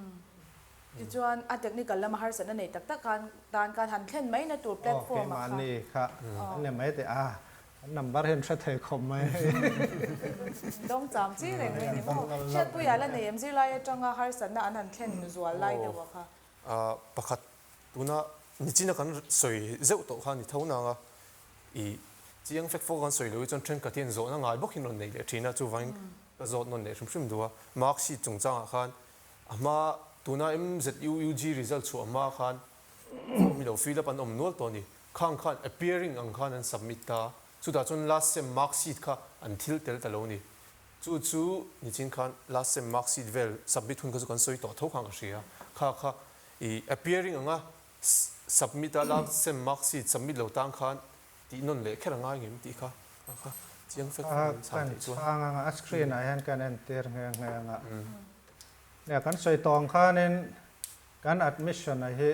Tichuan a technical lama harsatna nei tak tak khan tan khan han thlen mai na tur platform ah kha. Aw keimahni kha an ni mai teh a. An number hian hre thei khawp mai. Dawng cham chi reng mai ni maw? Hriatpuia la nei em zirlai atanga harsatna an han thlen zual lai deuh a kha. Pakhat tuna Nichina kan sawi zeuh tawh kha a ni tho nang a, i chiang fek fawk kan sawi loh hi chuan thenkhat hian zawhna ngai bawk hi an rawn nei leh thin a, chuvangin ka zawt nawn leh hrim hrim duh a. Mark sheet chungchangah khan a hma tuna MZUUG result chhuah hma khan form hi lo fill up an awm nual tawh a ni. Khang khan appearing ang khan an submit ta, chutah chuan last sem mark sheet kha an thil tel ta lo a ni. Chu chu nichin khan last sem mark sheet vel submit hun kha chu kan sawi tawh tho khan ka hria. Kha kha i appearing anga submit a last sem mark sheet submit lo tang khan tih nawn leh kher a ngai ngem tih kha kha kha chiang fek fek in chhan theih chuan. Ka chhang anga a screen ah hian kan entir nghe nghe anga nia kan sawi tawng khanin kan admission a hi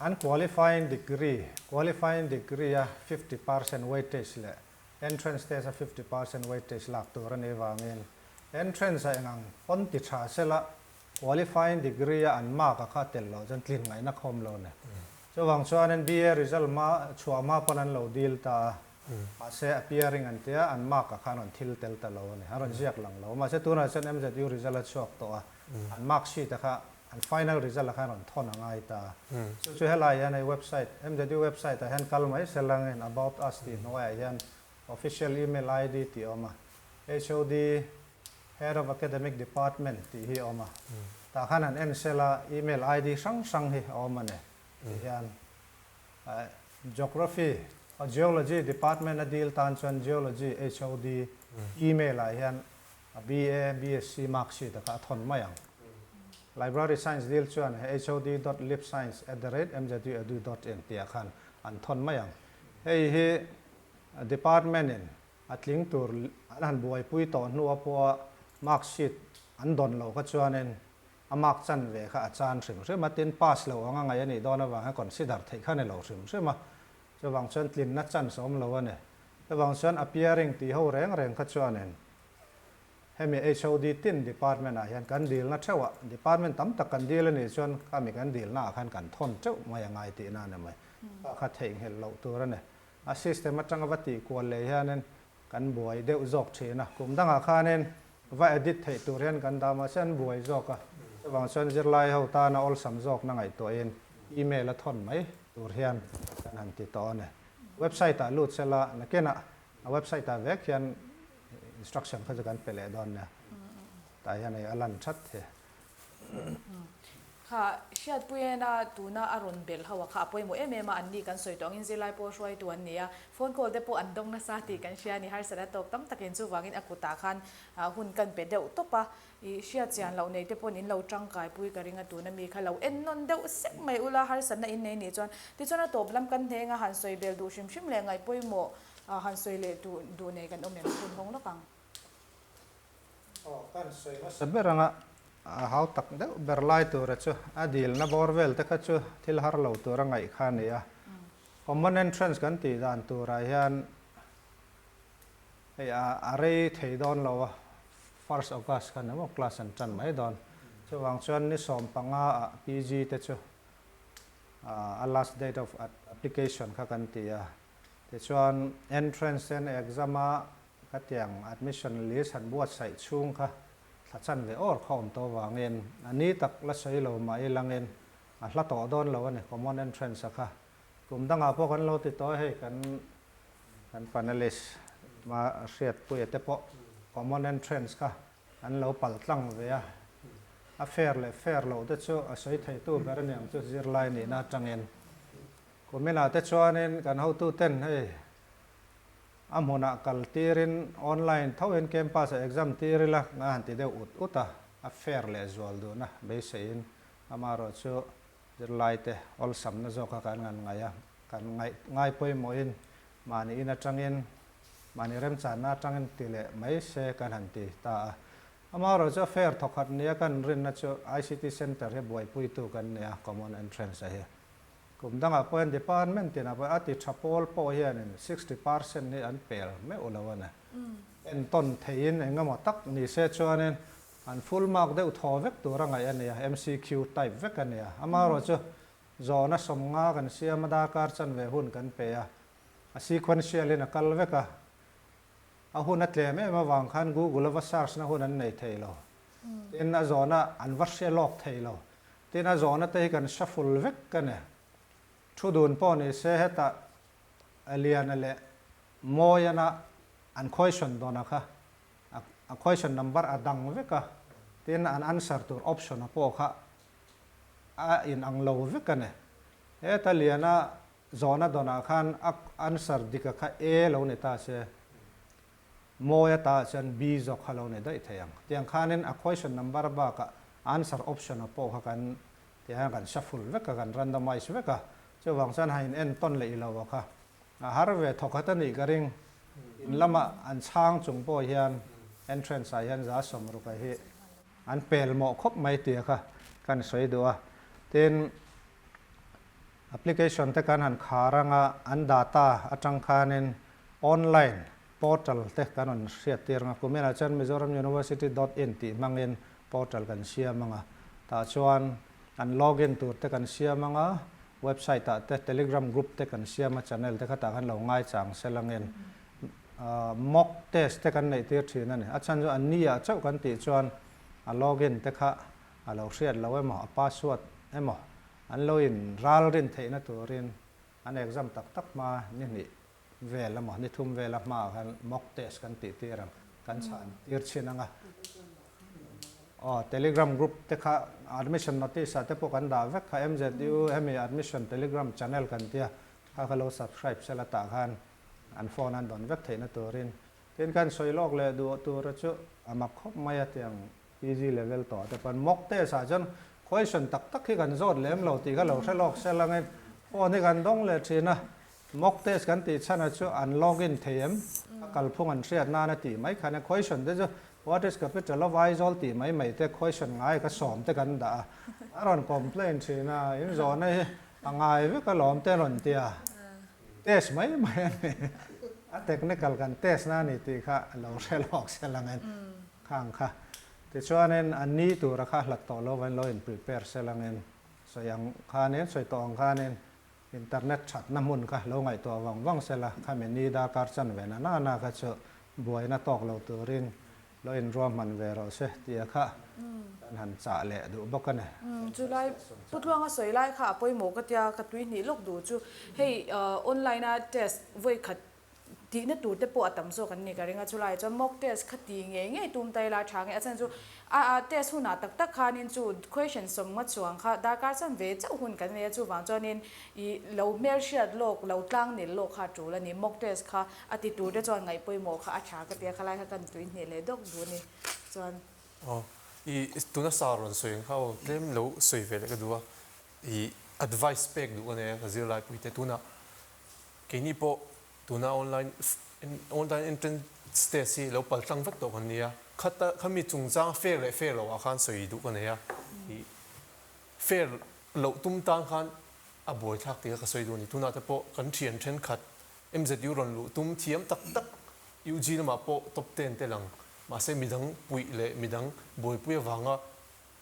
an qualifying degree qualifying degree a 50% weightage leh Entrance test a 50% weightage lak tur a nih vangin entrance a engang pawn ti tha sela qualifying degree a an mark a kha tel loh chuan tlin ngaihna khawm lo a ni. Chuvang chuanin BA result hma chhuah hma pawn an lo deal ta a, mahse appearing an tia an mark a kha an rawn thil tel ta lo a ni, an rawn ziak lang lo. Mahse tunah chuan MZU result a chhuak tawh a, an mark sheet a kha An final result ah khan rawn thawn a ngai ta. Chu chu helai hian hei website, MZU website ah hian kal mai sel angin About Us tih hnuaiah hian Official Email ID tih a awm a, HOD, Head of Academic Department, tih hi a awm a. Tah khan han en sel a, email ID hrang hrang hi a awm a ni. Ti hian Geography, Geology Department a deal tan chuan Geology HOD email ah hian A BA, BSc mark sheet a kha a thawn mai ang. Library Science dil chuan he hod dot libscience at the rate mzu edu dot in tih ah khan an thawn mai ang. Hei hi department in a tling tur an han buaipui tawh hnu a pawha mark sheet an dawn loh kha chuanin a mark chan ve kha a chan hrim hrim a, tin pass loh anga ngaih a nih dawn avang hian consider theih kha ni lo hrim hrim a. Chuvang chuan tlinna chance a awm lo a ni. Chuvang chuan appearing tih ho reng reng kha chuanin Hemi HOD tin department ah hian kan dilna theuh ah, department tam tak kan dil a nih chuan khami kan dilna ah khan kan thawn teuh mai a ngai tihna a ni mai. Kha kha theihnghilh loh tur a ni. A system atanga va tih kual leh hianin kan buai deuh zawk thin a, kum dangah khanin va edit theih tur hian kan dah mahse an buai zawk a, chuvang chuan zirlai ho tana awlsam zawkna ngaihtuahin email a thawn mai tur hian kan han ti tawh a ni. Website ah lut sela nakinah a website ah vek hian Instruction kha chu kan pe leh dawn nia. Tah hian hei a lan that hi. Kha Hriatpuiena tuna a rawn belh ho a kha a pawimawh em em a, an ni kan sawi tawh angin zirlai pawh hruaitu an ni a, phone call te pawh an dawng nasa tih kan hria a ni, harsatna tawk tam takin chuvangin a kutah khan hun kan pe deuh tawp a, i hriat chian loh nei te pawhin in lo tangkai pui ka ring a, tuna mi kha lo en nawn deuh sek mai ula harsatna in nei nih chuan tichuan a tawp lam kan hneng a, han sawi bel duh hrim hrim leh ngaih pawimawh Han sawi leh duh duh nei kan awm em? Hun hawng lawk ang. Aw, kan sawi hmasa ber anga a hau tak deuh ber lai tura chu a dilna bawr vel te kha chu thil har lo tura ngaih kha a ni a. Common entrance kan tih dan turah hian hei a rei thei dawn lo a, first August khan emaw class an tan mai dawn. Chuvang chuan ni 15 ah PG te chu a last date of application kha kan ti a. Tichuan, entrance and exam a ka tiang admission list han buatsaih chhung kha thla chan ve awr kha awm tawh vangin a ni tak la sawi lo mah ilangin a hla tawh dawn lo a ni common entrance a kha. Kum dangah pawh kan lo ti tawh a hei kan kan panelist ma hriatpuia te pawh common entrance kha an lo pal tlang ve a, a fair leh fair loh te chu a sawi theitu ber aniang chu zirlai nihna atangin. Kuminah te chuanin kan hotuten hei a hmunah kal tirin online thoin campus ah exam tir ila nga han ti deuh ut ut a, a fair leh zual duhna beiseiin amaherawh chu zirlai te awlsamna zawka kan ngan ngaih a, kan ngaih ngai pawimawhin mahni in atangin mahni remchanna atangin ti leh mai se kan han ti ta a. Amaherawh chu a fair thawkhat nia kan rinna chu ICT Centre hi buaipuitu kan nia common entrance a hi. Kum dangah pawh hian department tinah pawh a ti tha pawl pawh hianin 60% hi an pel meuh lo a ni. Entawn theihin eng emaw tak ni se chuanin an full mark deuh thaw vek tur a ngaih a ni a, MCQ type vek a ni a. Amaherawh chu zawhna 50 kan siam a, darkar chanve hun kan pe a, a sequential in a kal vek a. A hun a tlem em avang khan Google a va search na hun an nei thei lo. Tin, a zawhna an va hre lawk thei lo. Tin a zawhna te hi kan shuffle vek a ni. Thu dun pawh ni se hetah Liana leh Mawiana an question dawn a kha a question number a dang vek a, tin an answer tur option a pawh kha a in ang lo vek a ni. Heta Liana zawhna dawnah khan a answer dik a kha A lo ni ta se, Mawi ata chuan B zawk kha lo ni daih thei ang. Tiang khanin a question number bakah answer option a pawh kha kan tih hian kan shuffle vek a, kan randomize vek a. Chuvang chuan han in entawn leh ilo a kha a har ve thawk hat a nih ka ring. In lama an chhang chung pawh hian entrance ah hian 60% a hi an pel mawh khawp mai tia kha kan sawi duh a. Tin, application te kan han khar anga an data atang khanin online portal te kan rawn hriat tir ang a, kuminah chuan Mizoram University dot in tih hmangin portal kan siam ang a, tah chuan an login tur te kan siam ang a, website ah te telegram group te kan siam a, channel te khatah khan lo ngaichang sel angin mock test te kan neih tir thin a ni. A chhan chu an ni ah chauh kan tih chuan a login te kha a lo hriat lo emaw a password emaw an lo in ral rin theihna turin an exam tak tak hma ni hnih vel emaw ni thum vela hmaah khan mock test kan tih tir ang, kan chhan tir chhin ang a. Aw Telegram group te kha admission notice ah te pawh kan dah vek kha MZU hemi admission telegram channel kan tia kha kha lo subscribe sela tah khan an phone an dawn vek theihna turin tin kan sawi lawk leh duh tura chu a mak khawp mai a tiang PG level tawh te pawn mock test ah chuan question tak tak hi kan zawt lem lo tih kha lo hre lawk sela ngei phone hi kan dawng leh thin a. Mock test kan tih chhan a chu an login thei em? A kalphung an hriat nan a tih mai khan a question te chu what is capital of Aizawl tih mai mai te question ngai ka sawm te kan dah a, a rawn complain thin a, in zawhna hi a ngai vek alawm te rawn ti a, test mai mai a ni, a technical kan test na a ni tih kha lo hre lawk se lang in khang kha tichuanin a ni tura kha hlat tawh lo vain lo in prepare se lang in sawi ang khanin sawi tawh ang khanin Internet thatna hmun kha lo ngaihtuah vang vang sela, khami ni darkar chan ve na na na kha chu buaina tawk lo turin lo inruahman ve rawh se tia kha kan han chah leh duh bawk a ni. Chulai Pu Tluanga sawi lai kha a pawimawh ka tia ka tui hnih lawk duh chu hei online a test vawi khat Tihna tur te pawh a tam zawk an ni ka ring a, chulaiah chuan mock test kha ti ngei ngei tum ta ila a tha ngei a chhan chu a a test hunah tak tak khanin chu question sawmnga chuang kha darkar chuan ve chauh hun kan nei a, chuvang chuanin ih lo hmelhriat lawk lo tlang nil lawk kha a tul a ni, mock test kha a ti tur te chuan ngaih pawimawh kha a tha ka ti a, khalai kha kan tui hneh leh dawk duh a ni chuan. Aw ih tuna sa rawn sawi ang kha aw tlem lo sawi ve leh ka duh a, ih advice pek duh ka nei a ka zirlai pui te tunah Keini pawh tuna online online entrance test hi lo pal tlang vek tawh kan nia. Khata khami chungchang fair leh fair loh ah khan sawi duh ka nei a. Ih fair loh tum tan khan a buai thlak tih kha ka sawi duh a ni. Tunah te pawh kan thian thenkhat MZU rawn luh tum thiam tak tak UG lamah pawh top ten te lang mahse midang puih leh midang buaipui avanga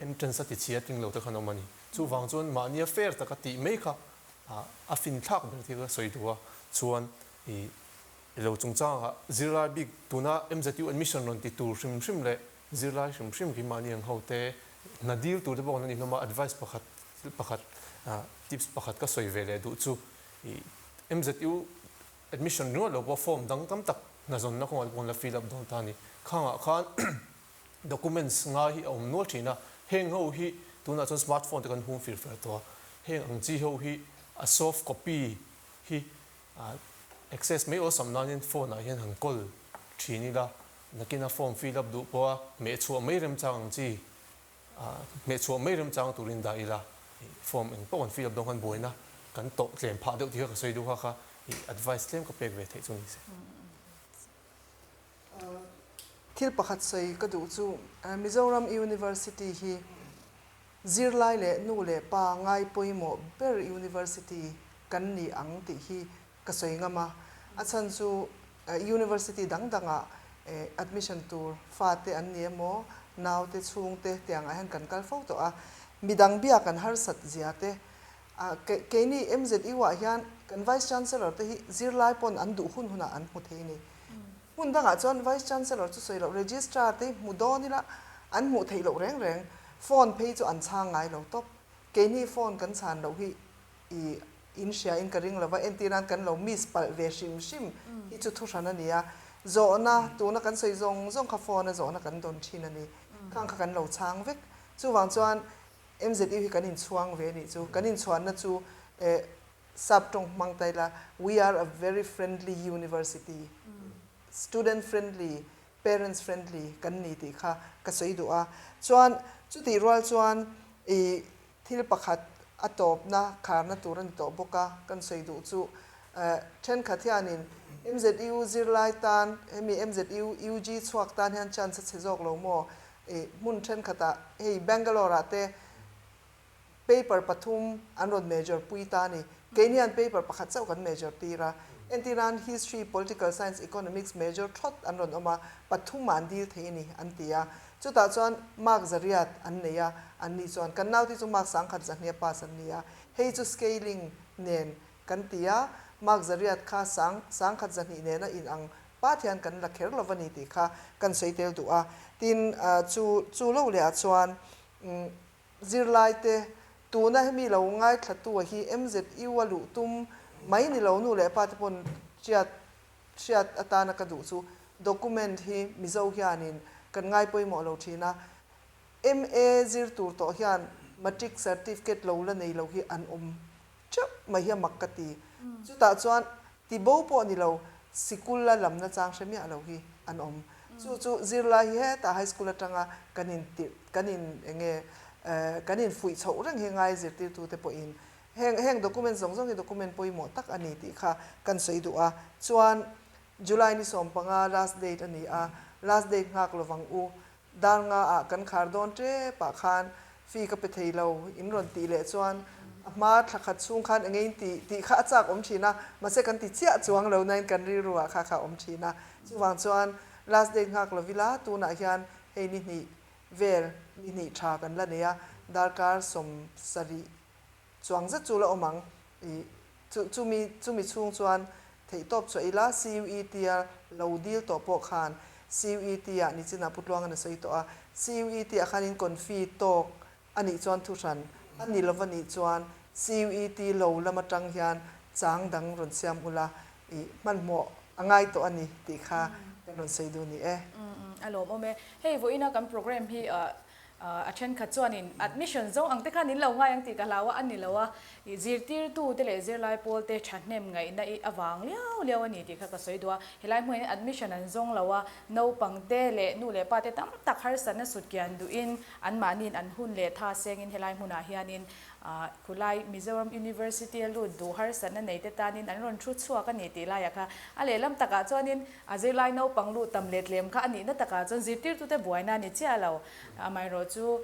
Entrance a ti chhia ting lo te khan awm a ni. Chuvang chuan mahnia fair taka tih mai kha a fin thlak ber thil a sawi duh a. Chuan i lo chungchangah zirlai bik tuna MZU admission rawn ti tur hrim hrim leh zirlai hrim hrim khi mahni ang ho te hna dil tur te pawh kan ni hlawm a. Advice pakhat thil pakhat tips pakhat ka sawi ve leh duh chu i MZU admission ringawt lo pawh form dang tam tak hna zawnna kawngah te pawh kan la fill up dawn ta a ni. Khangah khan Documents ngai hi a awm nual thin a, heng ho hi tunah chuan smartphone te kan hum fir fer tawh a, heng ang chi ho hi a soft copy hi access mai awlsam nanin phone ah hian han call thin ila, nakina form fill up duh pawha hmehchhuah mai remchang ang chi hmehchhuah mai remchang turin dah ila, form eng pawh kan fill up dawn khan buaina kan tawh tlem phah deuh tih kha ka sawi duh kha kha advice tlem ka pek ve theih chu ni se. Thil pakhat sawi ka duh chu Mizoram University hi zirlai leh nu leh pa ngai pawimawh ber University kan ni ang tih hi ka sawi ngam a. A chhan chu University dang dangah admission tur fate an ni emaw naute chhungte tiangah hian kan kal fo tawh a. Midang biak an harsat zia te keini MZU ah hian kan Vice Chancellor te hi zirlai pawn an duh hun hunah an hmu thei a ni. Hmun dangah chuan Vice Chancellor chu sawi loh Registrar te hi hmu dawn ila an hmuh theih loh reng reng, phone phei chu an chhang ngai lo tawp. Keini phone kan chhan loh hi i in hria in ka ring lova, entir nan kan lo miss palh ve hrim hrim hi chu thuhran a ni a. Zawhna, tuna kan sawi zawng zawng kha phone a zawhna kan dawn thin a ni. Khang kha kan lo chhang vek. Chuvang chuan MZU hi kan inchhuang ve a nih chu. Kan inchhuanna chu eh sap tawng hmang ta ila, we are a very friendly university, student friendly, parents friendly kan ni tih kha ka sawi duh a. Chuan chutih rual chuan i thil pakhat a tawpna kharna tur a ni tawh bawk a, kan sawi duh chu thenkhat hianin MZU zirlai tan hemi MZU UG chhuak tan hian chance a chhe zawk lo maw? I hmun thenkhatah hei Bangalore ah te paper pathum an rawn major pui ta a ni. Keini hian paper pakhat chauh kan major tir a. Entir nan History, Political Science, Economics major thawt an rawn awm a, pathum ah an dil thei a ni an ti a. Chutah chuan mark zariat an nei a, an ni chuan kan naute chu mark sangkhat zahnia pass an ni a. Hei chu scaling nen kan ti a, mark zariat kha sang sangkhat zahnih nena inang pat hian kan la kher lo va ni tih kha kan sawi tel duh a. Tin, chu chu lo leh ah chuan zirlaite tuna hemi lo ngaithlatu a hi MZU a luh tum mai ni lo nu leh pa te pawn hriat hriat atana ka duh chu document hi Mizo hianin kan ngai pawimawh lo thin a, MA zir tur tawh hian matric certificate lo la nei lo hi an awm teuh mai hi a mak ka ti. Chutah chuan tibo pawh ni lo sikul la lamna chang hre miah lo hi an awm. Chu chu zirlai hi hetah high school atanga kan in tirh kan in enge kan in fuih chhoh reng hi ngai zirtirtute pawhin Heng heng document zawng zawng hi document pawimawh tak a ni tih kha kan sawi duh a. Chuan July ni 15 last date a ni a, last date nghak lovang u. Dar nga ah kan khar dawn tep ah khan fee ka pe thei lo in rawn tih leh chuan a hma thla khat chhung khan enge in tih tih kha a chak awm thin a, mahse kan ti chiah chuang lo nain kan rilru ah kha kha a awm thin a. Chuvang chuan last date nghak lovila tunah hian hei ni hnih vel ni hnih tha kan la nei a, darkar 70 Chuang zet chu la awm ang. I chu chumi chumi chhung chuan theihtawp chuah ila CUET a lo dil tawh pawh khan CUET ah nichinah Pu Tluangan a sawi tawh a, CUET ah khan in confi tawk a nih chuan thuhran a ni lova nih chuan CUET lo lam atang hian chang dang rawn siam ula i hmanhmawh a ngai tawh a ni tih kha kan rawn sawi duh ni e. A lawmawm e. Hei vawiina kan program hi A thenkhat chuanin admission zawng ang te khan in lo ngai ang tih ka hlau a, a ni lo a. I zirtirtu te leh zirlai pawl te thahnem ngaihna i avang liau liau a ni tih kha ka sawi duh a. Helai hmuhin admission an zawng lo a, naupang te leh nu leh pa te tam tak harsatna sut kian duhin anmahniin an hun leh tha sengin helai hmunah hianin khulai Mizoram University a lut duh harsatna nei te tanin an rawn thu chhuak a ni tih laiah kha a lehlam takah chuanin A zirlai naupang luh tam let lem kha a nihna takah chuan zirtirtute buaina a ni chiah lo. Amaherawhchu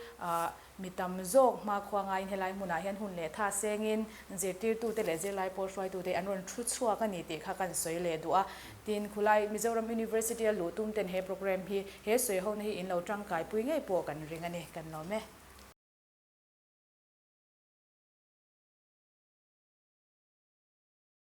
mi tam zawk hmakhua ngaiin helai hmunah hian hun leh tha sengin zirtirtute leh zirlai pawl hruaitute an rawn thu chhuak a ni tih kha kan sawi leh duh a. Tin, khulai Mizoram University a luh tum ten he programme hi, he sawi hona hi in lo tangkaipui ngei pawh kan ring a ni, kan lawm e.